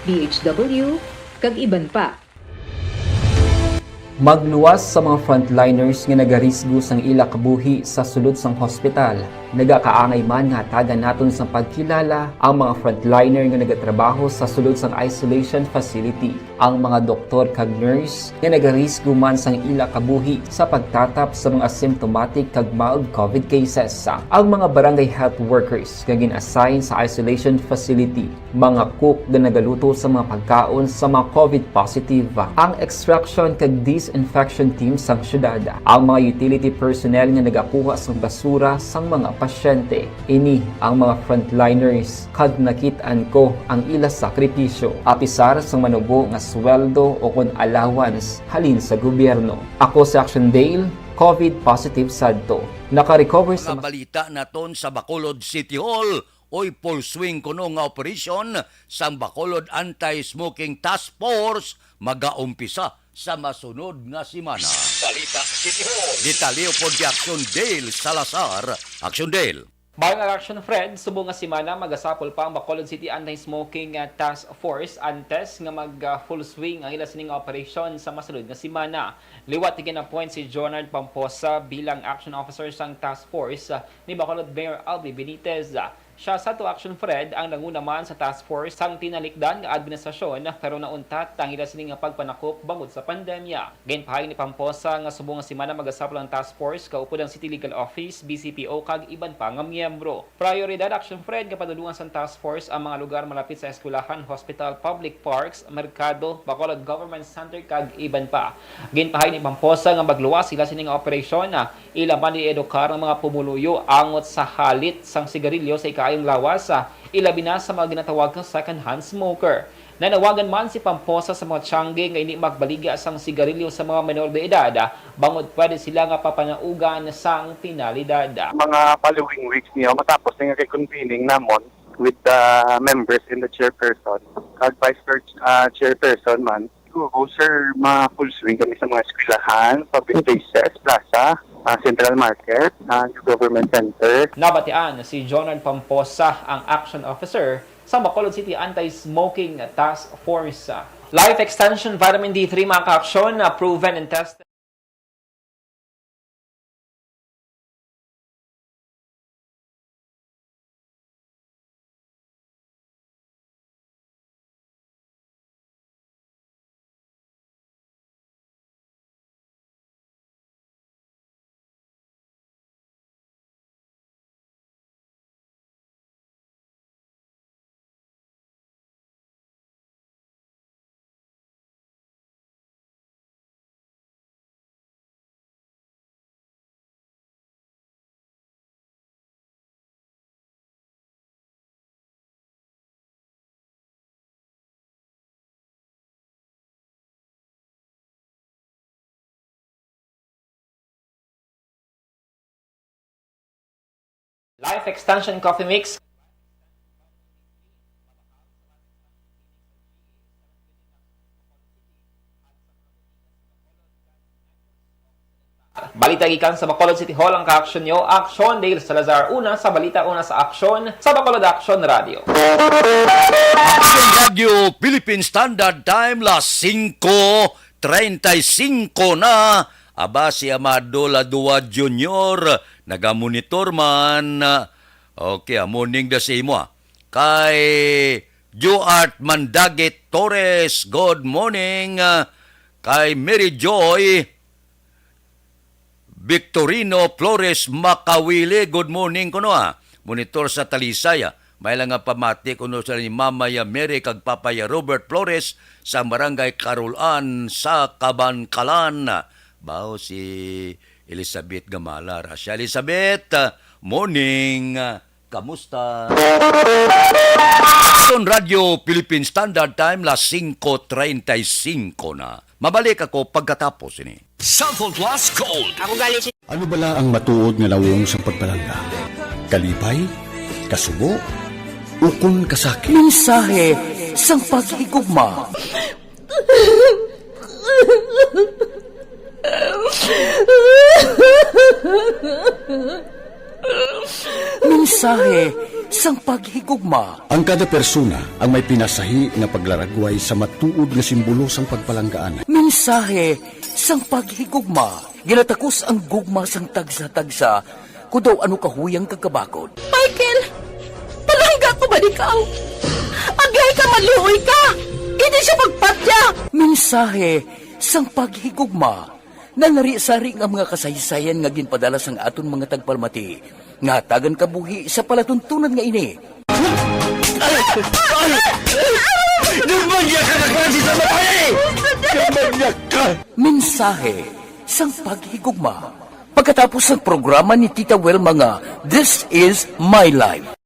D H W, kag iban pa. Magluwas sa mga frontliners nga nagarisgo sang ila kabuhi sa sulod sang hospital. Nagakaangay man nga hatagan naton sang pagkilala ang mga frontliner nga nagatrabaho sa sulod sang isolation facility, ang mga doktor kag nurse nga nagarisgo man sang ila kabuhi sa pagtatap sa mga asymptomatic kag mild covid cases, ang mga barangay health workers nga gin-assign sa isolation facility, mga cook nga nagaluto sa mga pagkaon sa mga covid positive, ang extraction kag disinfection team sang syudad, ang mga utility personnel nga nagakuha sang basura sang mga pasyente. Ini ang mga frontliners kag nakit-an ko ang ila sakripisyo. Apisar sang manubo nga sweldo o kon allowance halin sa gobyerno. Ako si Action Dale, covid positive sadto. Naka-recover sa Mga balita naton sa Bacolod City Hall, oy, full swing kuno nga operasyon sang Bacolod Anti-Smoking Task Force magaumpisa sa masunod nga semana. Balita City Hall. Detalye pod kay Action Dale Salazar. Action Dale. Bayan nga Action Fred, subong nga semana magasapol pa ang Bacolod City Anti-Smoking, ah, Task Force antes nga mag, ah, full swing ang ila sining nga operasyon sa masulod nga semana. Liwat gin-appoint si Jonard Pamposa bilang action officer sang task force, ah, ni Bacolod Mayor Albi Benitez. Siya sadto, Action Fred, ang nanguna man sa task force sang tinalikdan nga administrasyon, pero nauntat ang ila sini nga pagpanakop bangod sa pandemya. Ginpahayag ni Pamposa nga subong nga semana magasapol ang task force, kaupod ang City Legal Office, B C P O, kag iban pa nga miyembro. Prioridad, Action Fred, nga padulongan sang task force ang mga lugar malapit sa eskwelahan, hospital, public parks, merkado, Bacolod Government Center, kag iban pa. Ginpahayag ni Pamposa nga magluwas sila sini nga operasyon, ah, ila man i-edukar ang mga pumuluyo angot sa halit sang sigarilyo sa ikaayong lawas, ah, ilabi na sa mga ginatawag nga second-hand smoker. Nanawagan man si Pamposa sa mga tiyangge nga indi magbaligya sang sigarilyo sa mga menor de edad, ah, bangod pwede sila nga papanaugan sang penalidad. Mga following weeks niya, matapos na nga kay convening namon with the members and the chairperson, kag vice per, ah, chairperson man, siguro, sir, ma-full swing kami sa mga eskwelahan, public places, plaza, ah, central market, ah, new government center. Nabatian si Jonard Pamposa, ang action officer sa Bacolod City Anti-Smoking Task Force. Life Extension Vitamin D three, mga ka-aksyon, na proven and tested. Life Extension Coffee Mix. Balita gikan sa Bacolod City Hall, ang ka-aksyon nyo, Aksyon Dale Salazar. Una sa balita, una sa aksyon, sa Bacolod Aksyon Radio. Aksyon Radio Philippine Standard Time, las singko treinta y cinco na. Aba, si Amado Ladua Junior, nagamonitor man. Okay, ah, morning da sa imo, ah. Kay Joart Mandagit Torres, good morning. Ah, kay Mary Joy Victorino Flores Makawili, good morning kuno, ah. Monitor sa Talisay, ah. May lang nga pamati kuno sa ni Mama ya Mary kag Papa ya Robert Flores sa Barangay Carolan sa Kabankalan. Bao si Elizabeth Gamala, Russia. Elizabeth, ah, morning. Ah, kamusta? Aksyon Radio Philippine Standard Time, las singko treinta y cinco na. Mabalik ako pagkatapos ini. Cellphone Plus Gold. Ako gali si Ano bala ang matuod nga nawong sang pagpalangga? Kalipay? Kasubo? Ukon kasakit? Mensahe sang paghigugma. Mensahe sang paghigugma. Ang kada persona ang may pinasahi nga paglaragway sa matuod nga simbolo sang pagpalanggaan. Mensahe sang paghigugma. Ginatakos ang gugma sang tagsa-tagsa, kun daw ano kahuyang kag kabakod. Michael, palangga ko ba ikaw? Agay ka, maluoy ka! Hindi siya pagpatya! Mensahe sang paghigugma. Nalarisari nga mga kasaysayan nga ginpadala sang aton mga tagpalamati nga hatagan kabuhi sa palatuntunan nga ini. Ay! Ay! Demonyo ka na klase sa babae! Demonyo ka! Mensahe sang paghigugma. Pagkatapos sang programa ni Tita Wilma nga This Is My Life.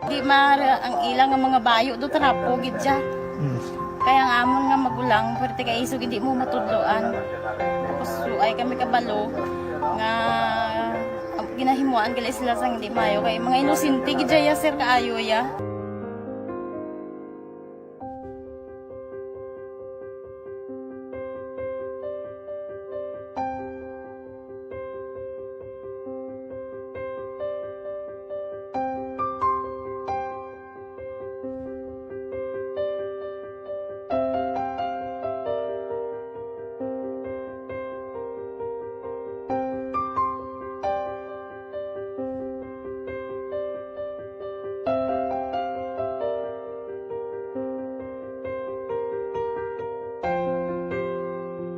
Di mara ang ila nga mga bayo do trapo gid siya. Mm. Kaya ang amon nga magulang, pwerte kay isog hindi mo matudloan. Tapos, so, ay kami kabalo nga, um, ginahimuan gali sila sang hindi mayo. Kay mga inosente gid siya, sir, kaayo ya.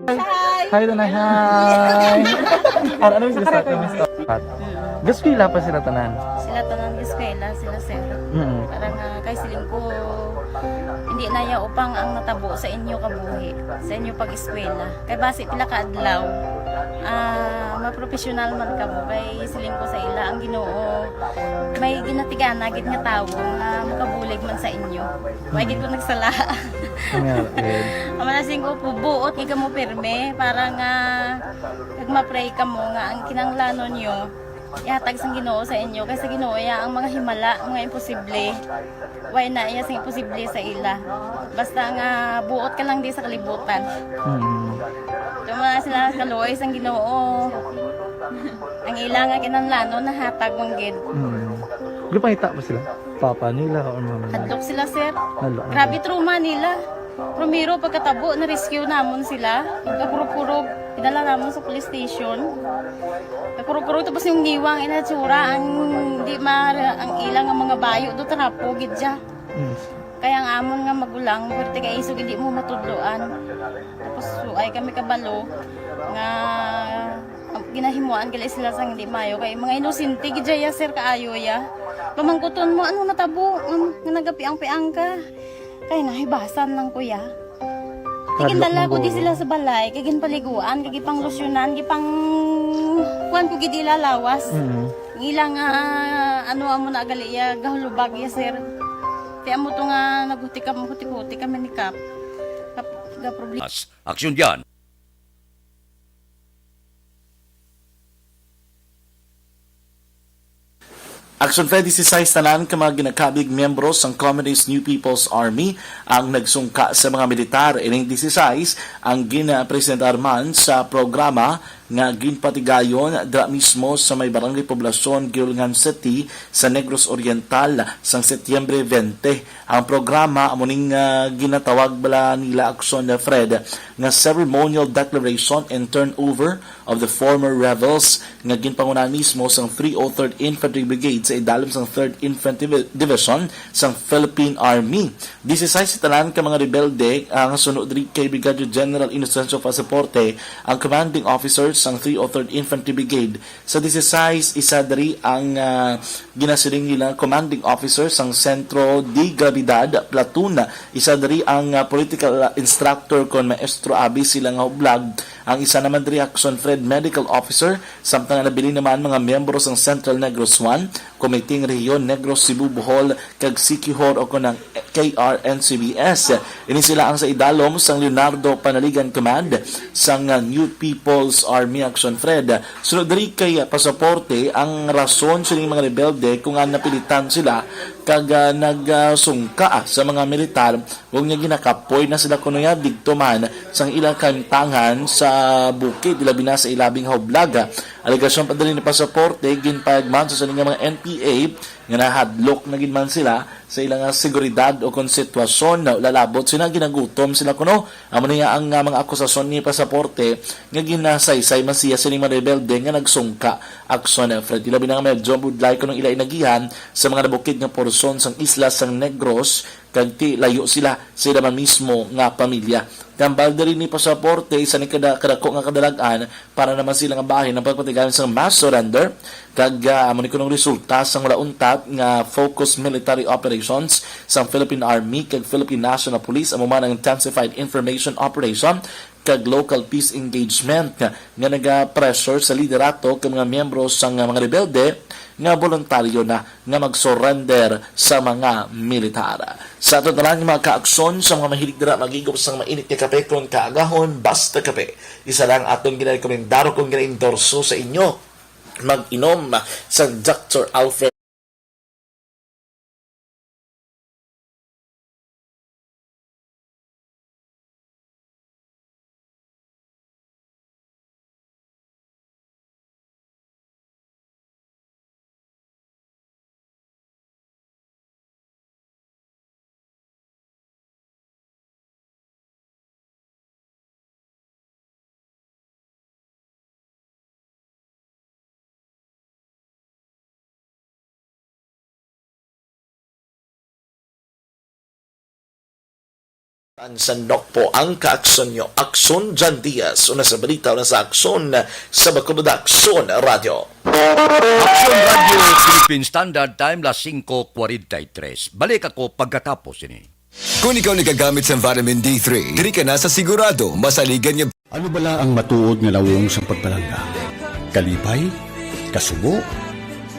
Hi. Hi, Tanay. Hi. Ano, ano yung gusto? Ano yung gusto? Gaskwela pa sila tanan? Sila tanan gaskwela, sila sir. Mm. Para nga kay siling ko, hindi na ya upang ang natabo sa inyo kabuhi, sa inyo pag-eskwela. Kay basi pila ka adlaw, ah, mapropesyonal man kamo. Kay siling ko sa ila, ang Ginoo may ginatigana gid nga tawo nga makabulig man sa inyo. Wa gid ko nagsala. Nga, eh. Ang mga siling ko, buot gid kamo pirme para nga kag ma-pray kamo nga ang kinahanglanon nyo ihatag sang Ginoo sa inyo, kay sa Ginoo iya ang mga himala, mga imposible. Way na iya sing imposible sa ila. Basta nga buot ka lang di sa kalibutan. Mm. Tuma sila kaluoy sang Ginoo. Ang ila nga kinahanglanon nahatag man gid. Mm. Gipangita ba sila? Papa nila or mama nila? Hadlok sila, sir. Hadlok na Grabe sila. Trauma nila. Primero, pagkatabo, na-rescue namon sila. Pagkakurog-kurog, idala namon sa police station. Pagkakurog-kurog, tapos yung niwang inatsura, ang di ma-, ang ilang nga mga bayo, do trapo, gid siya. Mm. Kaya ang amon nga magulang, pwerte kay isog, hindi mo matudloan. Tapos, so, ay kami kabalo nga ginahimuan gali sila sang hindi mayo. Kay mga inosente gid ya, sir, kaayo ya. Pamangkuton mo, ano natabo? Um, nga nagapiang-piang ka. Kay nahibasan lang, kuya. Hadlok Tigindala ng ko di gulo. Sila sa balay, kay ginpaliguan, kay gipanglusyonan, gipang kuan ko gid ila lawas. Mm. Ang ila nga, ano, amo na gali ya, gahulubag ya, sir. Kay amo to nga naghutikam, hutik-hutik kami ni Kap. Kap, ga problema. Aksyon dyan. Action Fed, disisais tanan ka mga ginakabig miyembro sang Communist New People's Army ang nagsungka sa mga militar. Ining disisais ang ginapresentar man sa programa nga ginpatigayon dira mismo sa may Barangay Poblacion, Guiulngan City, sa Negros Oriental, sang Setyembre twenty. Ang programa amo ning, ah, ginatawag bala nila Aksyon Fred nga ceremonial declaration and turnover of the former rebels nga ginpangunahan mismo sang three oh third Infantry Brigade sa idalom sang third Infantry Divi-, Division sang Philippine Army. Disisais tanan ka mga rebelde ang sunod diri kay Brigadier General Inocencio Pasaporte, ang commanding officer sang three oh third Infantry Brigade. Sa disisais, isa diri ang, ah, ginasiling nila commanding officer sang Centro de Gravidad Platoon. Isa diri ang, ah, political instructor kon maestro abi sila nga hublag. Ang isa naman diri, Action Fred, medical officer, samtang nabilin naman mga miyembro sang Central Negros One, Committee ng Rehiyon Negros, Cebu, Bohol, kag Siquijor o kon ang K R N C B S. Ini sila ang sa idalom sang Leonardo Panaligan Command sang, ah, New People's Army, Action Fred. Sunod diri kay, ah, pasaporte ang rason sining mga rebelde kung ngaa napilitan sila kag, ah, nagsungka, ah, sa mga militar, ug nga ginakapoy na sila kuno ya didto man sang ilang kahimtangan sa bukid, ilabi na sa ilabi nga hublag. Alegasyon pa diri ni pasaporte, ginpayag man sa sini nga mga N P A nga nahadlok na gid man sila sa ilang, ah, seguridad o kon sitwasyon. Lalabot sila, ginagutom sila kuno. Amo niya ang, ah, mga akusasyon ni pasaporte nga ginasaysay man siya sining mga rebelde nga nagsungka. Aksyon, ah, Fred, ilabi na nga medyo budlay kuno ila inagihan sa mga nabukid nga porsyon sang isla sang Negros, kag ti layo sila sa ila man mismo nga pamilya. Tambal diri ni pasaporte, isa ni kada-, kadako nga kadalag-an para naman sila nga bahin ang pagpatigayon sang mass surrender, kag, ah, amo ni kunong resulta sang wala untat nga focused military operations sang Philippine Army kag Philippine National Police, amo man ang Intensified Information Operation kag Local Peace Engagement nga, nga naga-pressure sa liderato kag mga miyembro sang mga rebelde nga boluntaryo na nga mag-surrender sa mga militar. Sa aton tanan, mga kaakson, sa mga mahilig dira magigop sang mainit nga kape kon kaagahon, Basta Kape. Isa lang aton ginarekomendar kon ginaendorso sa inyo, mag-inom sa Doctor Alfred. Ang sandok po ang kaakson nyo. Aksyon John Diaz. Una sa balita, una sa aksyon sa Bacolod Aksyon Radio. Aksyon Radio Philippine Standard Time, las singko kwarenta y tres. Balik ako pagkatapos ini. Kung ikaw nagagamit sa vitamin D three, diri ka na sa sigurado masaligan nga. Ano bala ang matuod nga lawong sang pagpalangga? Kalipay? Kasubo?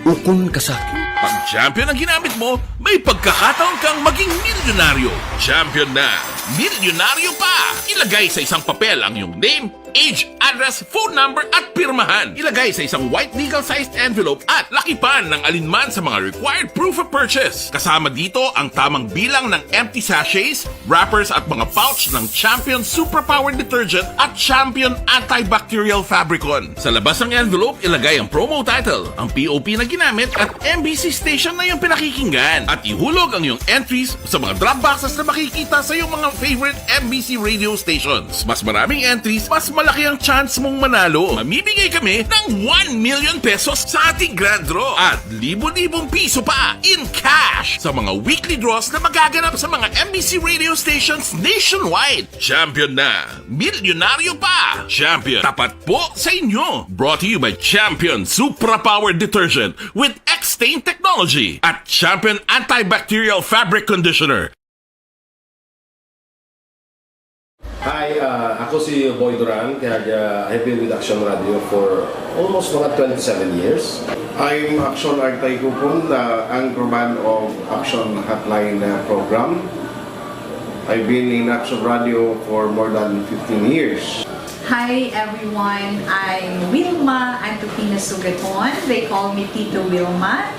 Ukon kasakit? Pag Champion ang ginamit mo, may pagkakataon kang maging milyonaryo. Champion na! Milyonaryo pa! Ilagay sa isang papel ang iyong name, age, address, phone number, at pirmahan. Ilagay sa isang white legal-sized envelope at lakipan ng alinman sa mga required proof of purchase. Kasama dito ang tamang bilang ng empty sachets, wrappers at mga pouch ng Champion Superpower Detergent at Champion Antibacterial Fabricon. Sa labas ng envelope, ilagay ang promo title, ang P O P na ginamit at M B C station na iyong pinakikinggan. At ihulog ang iyong entries sa mga drop boxes na makikita sa iyong mga favorite M B C radio stations. Mas maraming entries, mas malaki ang chance mong manalo. Mamimigay kami ng one million pesos sa ating grand draw at libo-libong piso pa in cash sa mga weekly draws na magaganap sa mga M B C radio stations nationwide. Champion na! Milyonaryo pa! Champion, tapat po sa inyo! Brought to you by Champion Supra Power Detergent with X-Stain Technology at Champion Antibacterial Fabric Conditioner. Hi, ah, ako si Boy Duran, kag, ah, I've been with Action Radio for almost mga twenty-seven years. I'm Action Artay Kupon, the anchorman of Action Hotline, ah, program. I've been in Action Radio for more than fifteen years. Hi everyone, I'm Wilma Antupina Sugaton. They call me Tito Wilma.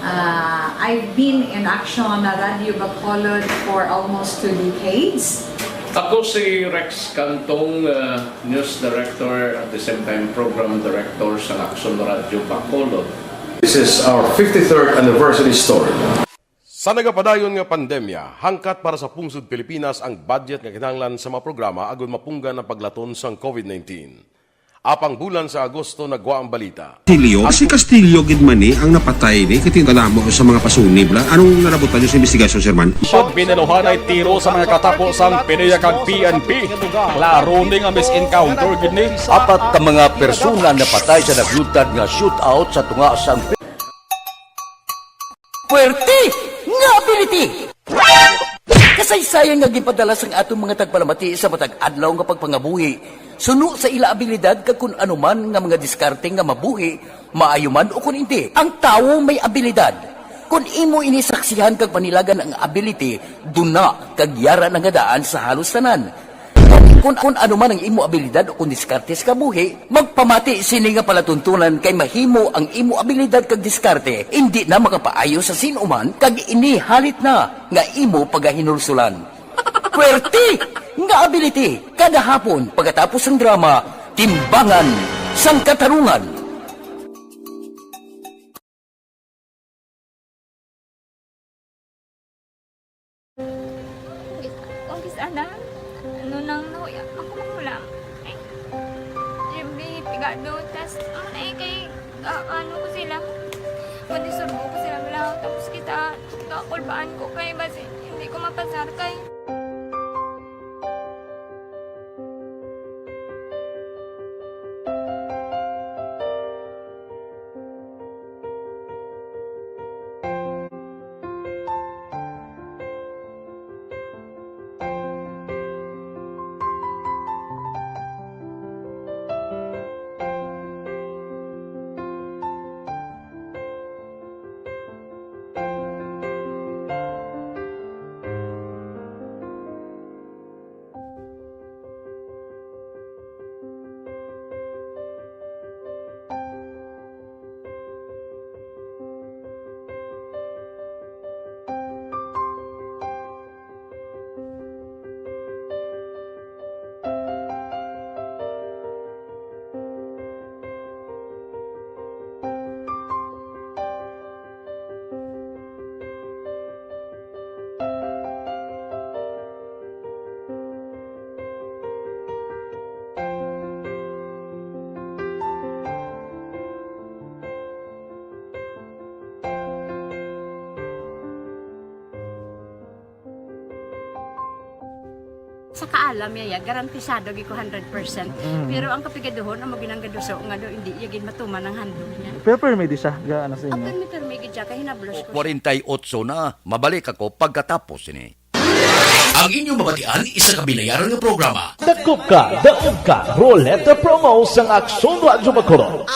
Uh, I've been in Action Radio Bacolod for almost two decades. Ako si Rex Cantong, uh, news director, at the same time program director sa Action Radio Bacolod. This is our fifty-third anniversary story. Sa nagapadayon nga pandemya, hangkat para sa pungsod Pilipinas ang budget nga kinahanglan sa mga programa agud mapunggan ang paglaton sang COVID nineteen. Apang bulan sa Agosto nagwa ang balita. Castillo? Si Castillo gid man ni ang napatay ni, kay kadamo sa mga pasunib la. Anong nalabutan niyo sa investigasyon, Sir Man? Pagbinaluhan ay tiro sa mga katapo sang PDEA kag P N P. Klaro ni nga mis-encounter gid ni. Apat ka mga persona napatay sa nagluntad nga shootout sa tunga sang Puwerte nga ability! Kasaysayan nga ginpadala sang aton mga tagpalamati sa matag adlaw nga pagpangabuhi suno sa ila abilidad kag kun ano man nga mga diskarte nga mabuhi, maayo man o kun indi. Ang tawo may abilidad. Kun imo ini saksihan kag panilagan ang ability, duna kag yara na nga daan sa halos tanan. Kun, kun ano man ang imo abilidad o kun diskarte sa kabuhi, magpamati sini nga palatuntunan kay mahimo ang imo abilidad kag diskarte indi na makapaayo sa sin-o man kag ini halit na nga imo pagahinulsulan. Puwerte nga ability kada hapon pagkatapos sang drama, Timbangan sang Katarungan. Kung kis ana, ano nang nahuya ako makulang. Eh, siyempre, pigado, tas, ano na eh, kay, ah, ano ko sila, madisurbo ko sila, wala, tapos kita, kakulbaan ko kay, basi, hindi ko mapasar kay. Sa kaalam niya, ya, garantisado gid ko hundred percent. Mm. Pero ang kapigaduhon, amo ginang gaduso nga do, hindi iya gid matuman ang handog niya. Pero permi di siya, ga, ano sa inyo? Ang permi, permi gid siya, kay hinablos ko siya. Kwarenta y otso na, mabalik ako pagkatapos sini. Ang inyong mabatian, isa ka binayaran nga programa. Dakop ka, daog ka, Roleta Promo sang Aksyon Radyo Bacolod.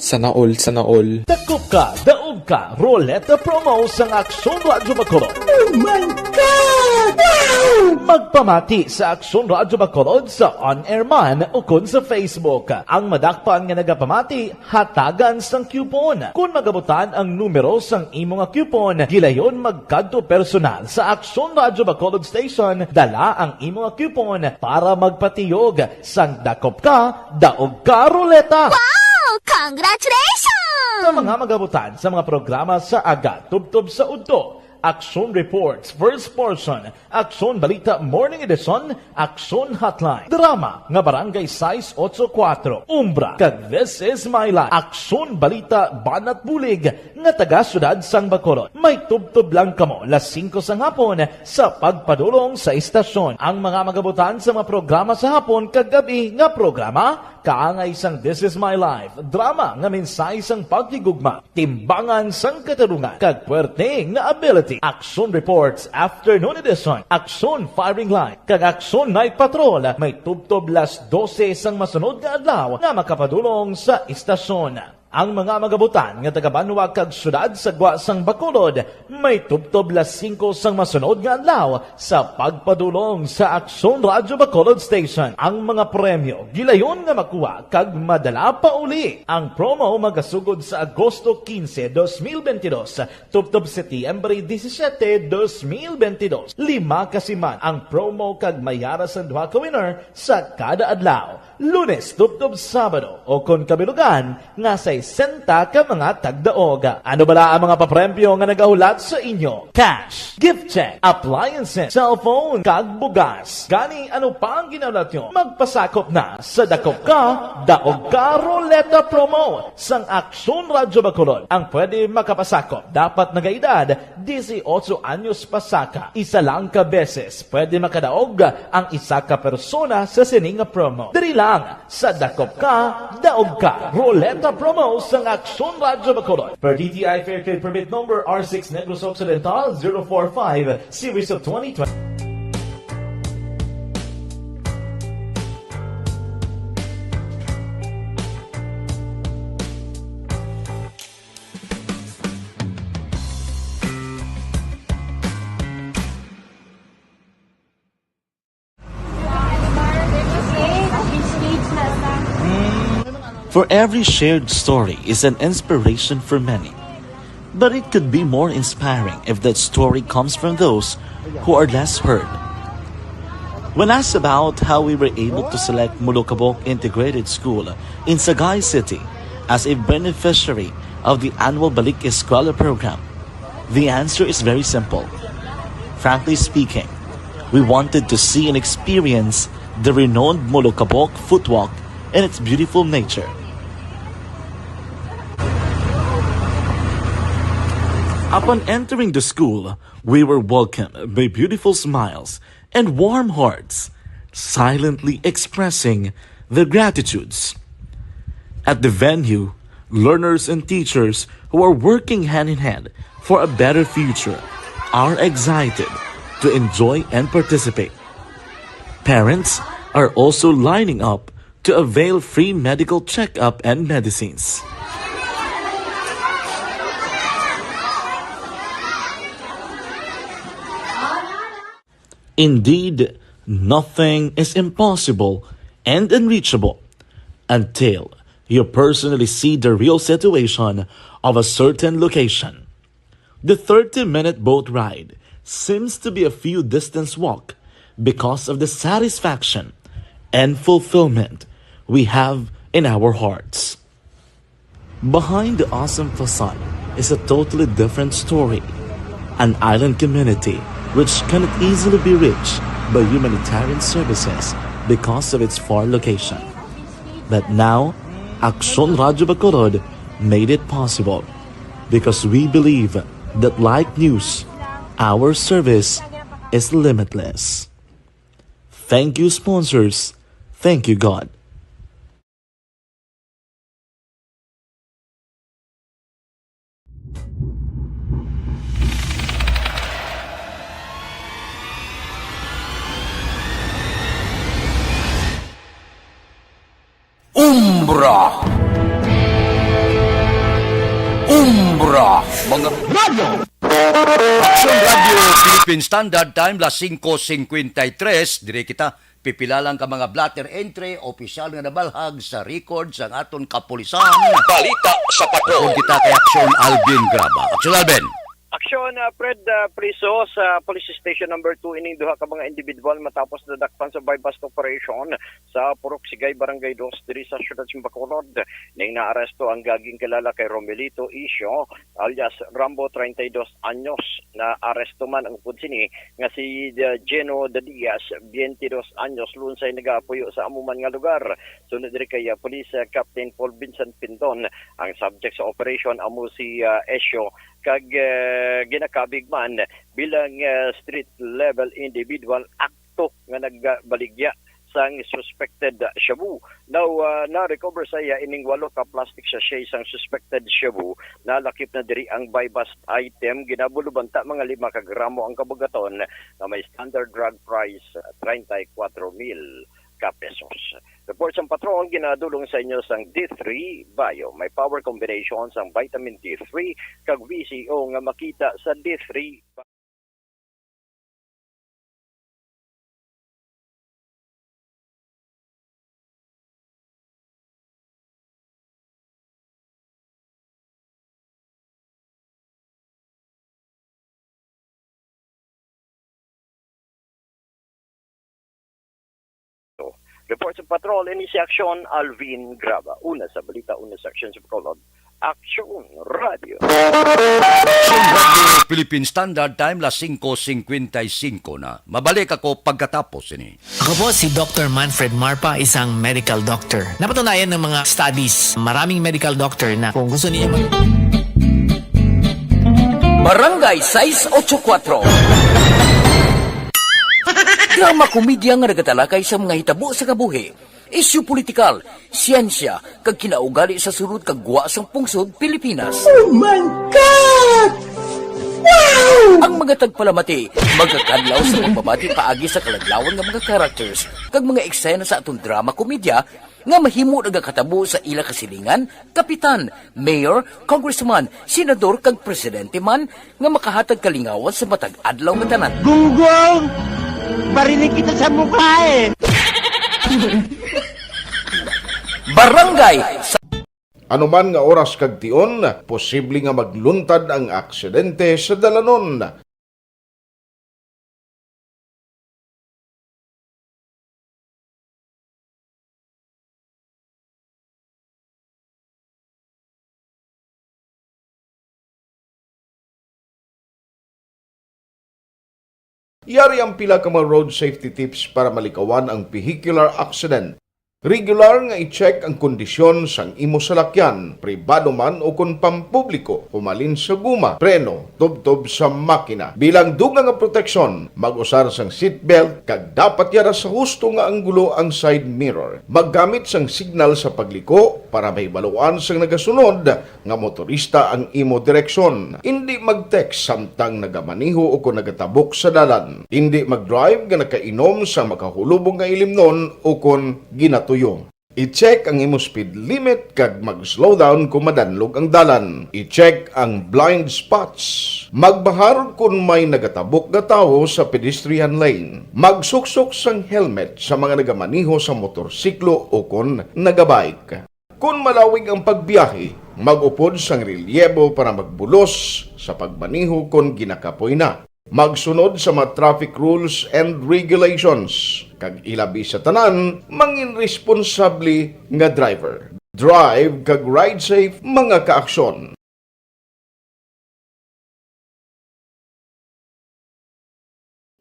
Sana all, sana all. Dakop ka, daog ka, Roleta Promo sang Aksyon Radyo Bacolod. Oh my God! Wow! Magpamati sa Aksyon Radyo Bacolod sa on-air man ukon sa Facebook. Ang madakpan nga nagapamati, hatagan sang coupon. Kon magabutan ang numero sang imo nga coupon, gilayon magkadto personal sa Aksyon Radyo Bacolod Station, dala ang imo nga coupon para magpatiyog sang dakop ka, daog ka, Roleta. Wow! Congratulations! Sa mga magabutan sa mga programa sa aga tubtob sa udto, Aksyon Reports, first portion, Aksyon Balita Morning Edition, Aksyon Hotline, drama nga Barangay sais otso kuwatro, Umbra, kag This Is My Life, Aksyon Balita Banat Bulig nga taga Siyudad sang Bacolod. May tubtob lang kamo las singko sang hapon sa pagpadulong sa istasyon. Ang mga magabutan sa mga programa sa hapon kag gab-i nga programa, kaangay sang This Is My Life, drama nga mensahe sang paghigugma, Timbangan sang Katarungan, kag Puwerte nga Ability, Aksyon Reports, Afternoon Edition, Aksyon Firing Line, kag Aksyon Night Patrol, may tubtob las dose sang masunod nga adlaw nga makapadulong sa istasyon. Ang mga magabutan nga taga-banwa kag siyudad sa gwa sang Bacolod, may tubtob las singko sang masunod nga adlaw sa pagpadulong sa Aksyon Radyo Bacolod Station. Ang mga premyo gilayon nga makuha kag madala pauli. Ang promo magasugod sa Agosto quince, dos mil veintidós, tubtob Setyembre disisiete, dos mil veintidós. Lima ka siman ang promo kag may ara sang duha ka winner sa kada adlaw. Lunes tubtob Sabado, o kon kabilugan, nga sesenta ka mga tagdaog. Ano bala ang mga papremyo nga nagahulat sa inyo? Cash, gift check, appliances, cellphone, kag bugas. Gani, ano pa ang ginahulat nyo? Magpasakop na sa Dakop Ka, Daog Ka Ruleta Promo sang Aksyon Radyo Bacolod. Ang pwede makapasakop dapat nagaedad dieciocho anyos pa saka. Isa lang ka beses pwede makadaog ang isa ka persona sa sini nga promo. Diri lang sa Dakop Ka, Daog Ka Ruleta Promo sang Aksyon Radyo Bacolod. Per D T I Fair Trade Permit Number R six Negros Occidental zero four five, Series of twenty twenty. For every shared story is an inspiration for many. But it could be more inspiring if that story comes from those who are less heard. When asked about how we were able to select Molokabok Integrated School in Sagay City as a beneficiary of the annual Balik Eskwela program, the answer is very simple. Frankly speaking, we wanted to see and experience the renowned Molokabok Footwalk and its beautiful nature. Upon entering the school, we were welcomed by beautiful smiles and warm hearts, silently expressing their gratitudes. At the venue, learners and teachers who are working hand in hand for a better future are excited to enjoy and participate. Parents are also lining up to avail free medical checkup and medicines. Indeed, nothing is impossible and unreachable until you personally see the real situation of a certain location. The thirty-minute boat ride seems to be a few distance walk because of the satisfaction and fulfillment we have in our hearts. Behind the awesome facade is a totally different story, an island community which cannot easily be reached by humanitarian services because of its far location. But now, Aksyon Radyo Bacolod made it possible because we believe that like news, our service is limitless. Thank you, sponsors. Thank you, God. Umbra. Umbra. Mga radyo. Aksyon Radyo Philippine Standard Time, las singko singkwenta y tres. Diri kita, pipila lang ka mga blotter entry, opisyal nga nabalhag sa record sang aton kapulisan. Balita sa Patrol. Upod kita kay Aksyon Alvin Graba. Aksyon Alvin. Aksyon, ah, Fred, ah, Priso, sa Police Station Number Two ining duha ka mga individual matapos nadakpan sa buy-bust operation sa Purok Sigay, Barangay Dos, diri sa siyudad sa Bacolod. Ning naaresto ang gaging kilala kay Romelito Isio, alias Rambo, treinta y dos anyos. Naaresto man ang upod sini nga si, uh, Geno de Diaz, veintidós anyos, lunsay nagapuyo sa amo man nga lugar. Sunod diri kay, uh, Police, uh, Captain Paul Vincent Pinton, ang subject sa operation amo si, uh, Esyo, kag, uh, ginakabig man bilang, uh, street level individual akto nga nagbaligya sang suspected shabu. Now, ah, na-recover sa iya ining walo ka plastic sachet sang suspected shabu. Nalakip na diri ang buy-bust item. Ginabulubanta mga lima ka gramo ang kabugaton nga may standard drug price, ah, treinta y cuatro mil ka pesos. Report sang patrol ginadulong sa inyo sang D three Bio. May power combination sang vitamin D three kag V C O nga makita sa D three. Report sa patrol, ini si Aksyon Alvin Graba. Una sa balita, una sa aksyon sa Bacolod. Aksyon Radio. Aksyon Radio Philippine Standard Time, las singko singkwenta y singko na. Mabalik ako pagkatapos ini. Ako po si Doctor Manfred Marpa, isang medical doctor. Napatunayan ng mga studies, maraming medical doctor na kung gusto niya mag- Barangay sais ocho kuwatro. Drama komedya nga nagatalakay sa mga hitabo sa kabuhi, isyu politikal, siyensya, kag kinaugali sa sulod kag gwa sang pungsod Pilipinas. Oh my God! Wow! Ang mga tagpalamati magakadlaw sa pagbabati paagi sa kaladlawan nga mga characters kag mga eksena sa aton drama komedya nga mahimo nagakatabo sa ila kasilingan, kapitan, mayor, congressman, senador, kag presidente man nga makahatag kalingawan sa matag adlaw nga tanan. Gunggong! Barinig kita sa mukha eh! Barangay sa Anuman nga oras kag tion, posible nga magluntad ang aksidente sa dalanon. Yari ang pila ka mga road safety tips para malikawan ang vehicular accident. Regular nga i-check ang kondisyon sang imo salakyan, pribado man o kon pampubliko, humalin sa guma, preno, tubtob sa makina. Bilang dugang nga proteksyon, mag-usar sang seatbelt kag dapat yara sa husto nga anggulo ang side mirror. Maggamit sang signal sa pagliko para mahibaluan sang nagasunod nga motorista ang imo direksyon. Indi mag-text samtang nagamaneho o kon nagatabok sa dalan. Indi mag-drive nga nakainom sa makahulubong nga ilimnon o kon ginatuyo. I-check ang imo speed limit kag mag-slow down kon madanlog ang dalan. I-check ang blind spots. Magbahar kon may nagatabok nga tawo sa pedestrian lane. Magsuksok sang helmet sa mga nagamaneho sa motorsiklo o kon nagabike. Kon malawig ang pagbiyahe, mag-upod sang relyebo para magbulos sa pagmaneho kon ginakapoy na. Magsunod sa mga traffic rules and regulations, kag ilabi sa tanan, mangin responsable nga driver. Drive kag ride safe, mga kaaksyon.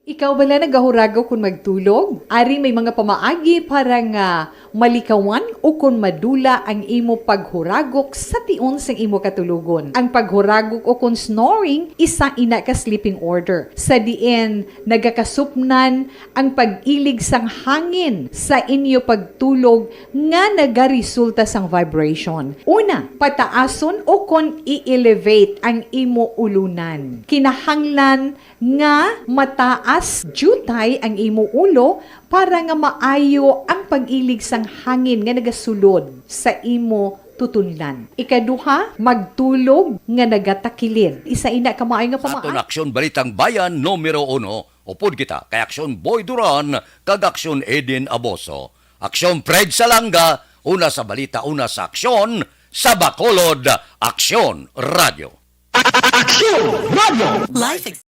Ikaw bala nagahuragok kon magtulog? Ari may mga pamaagi para nga malikawan o kon madula ang imo paghuragok sa tion sang imo katulogon. Ang paghuragok o kon snoring, isa ina ka sleeping order, sa diin nagakasupnan ang pag-ilig sang hangin sa inyo pagtulog nga nagaresulta sang vibration. Una, pataason o kon i-elevate ang imo ulunan. Kinahanglan nga mataas diutay ang imo ulo para nga maayo ang pag-ilig sang hangin nga nagasulod sa imo tutunlan. Ikaduha, magtulog nga nagatakilid. Isa ina ka maayo nga Sa aton pamaagi. Aksyon Balitang Bayan numero uno, upod kita kay Aksyon Boy Duran kag Aksyon Eden Aboso. Aksyon Fred Salanga, una sa balita, una sa aksyon, sa Bacolod, Aksyon Radio. Aksyon Radio. Life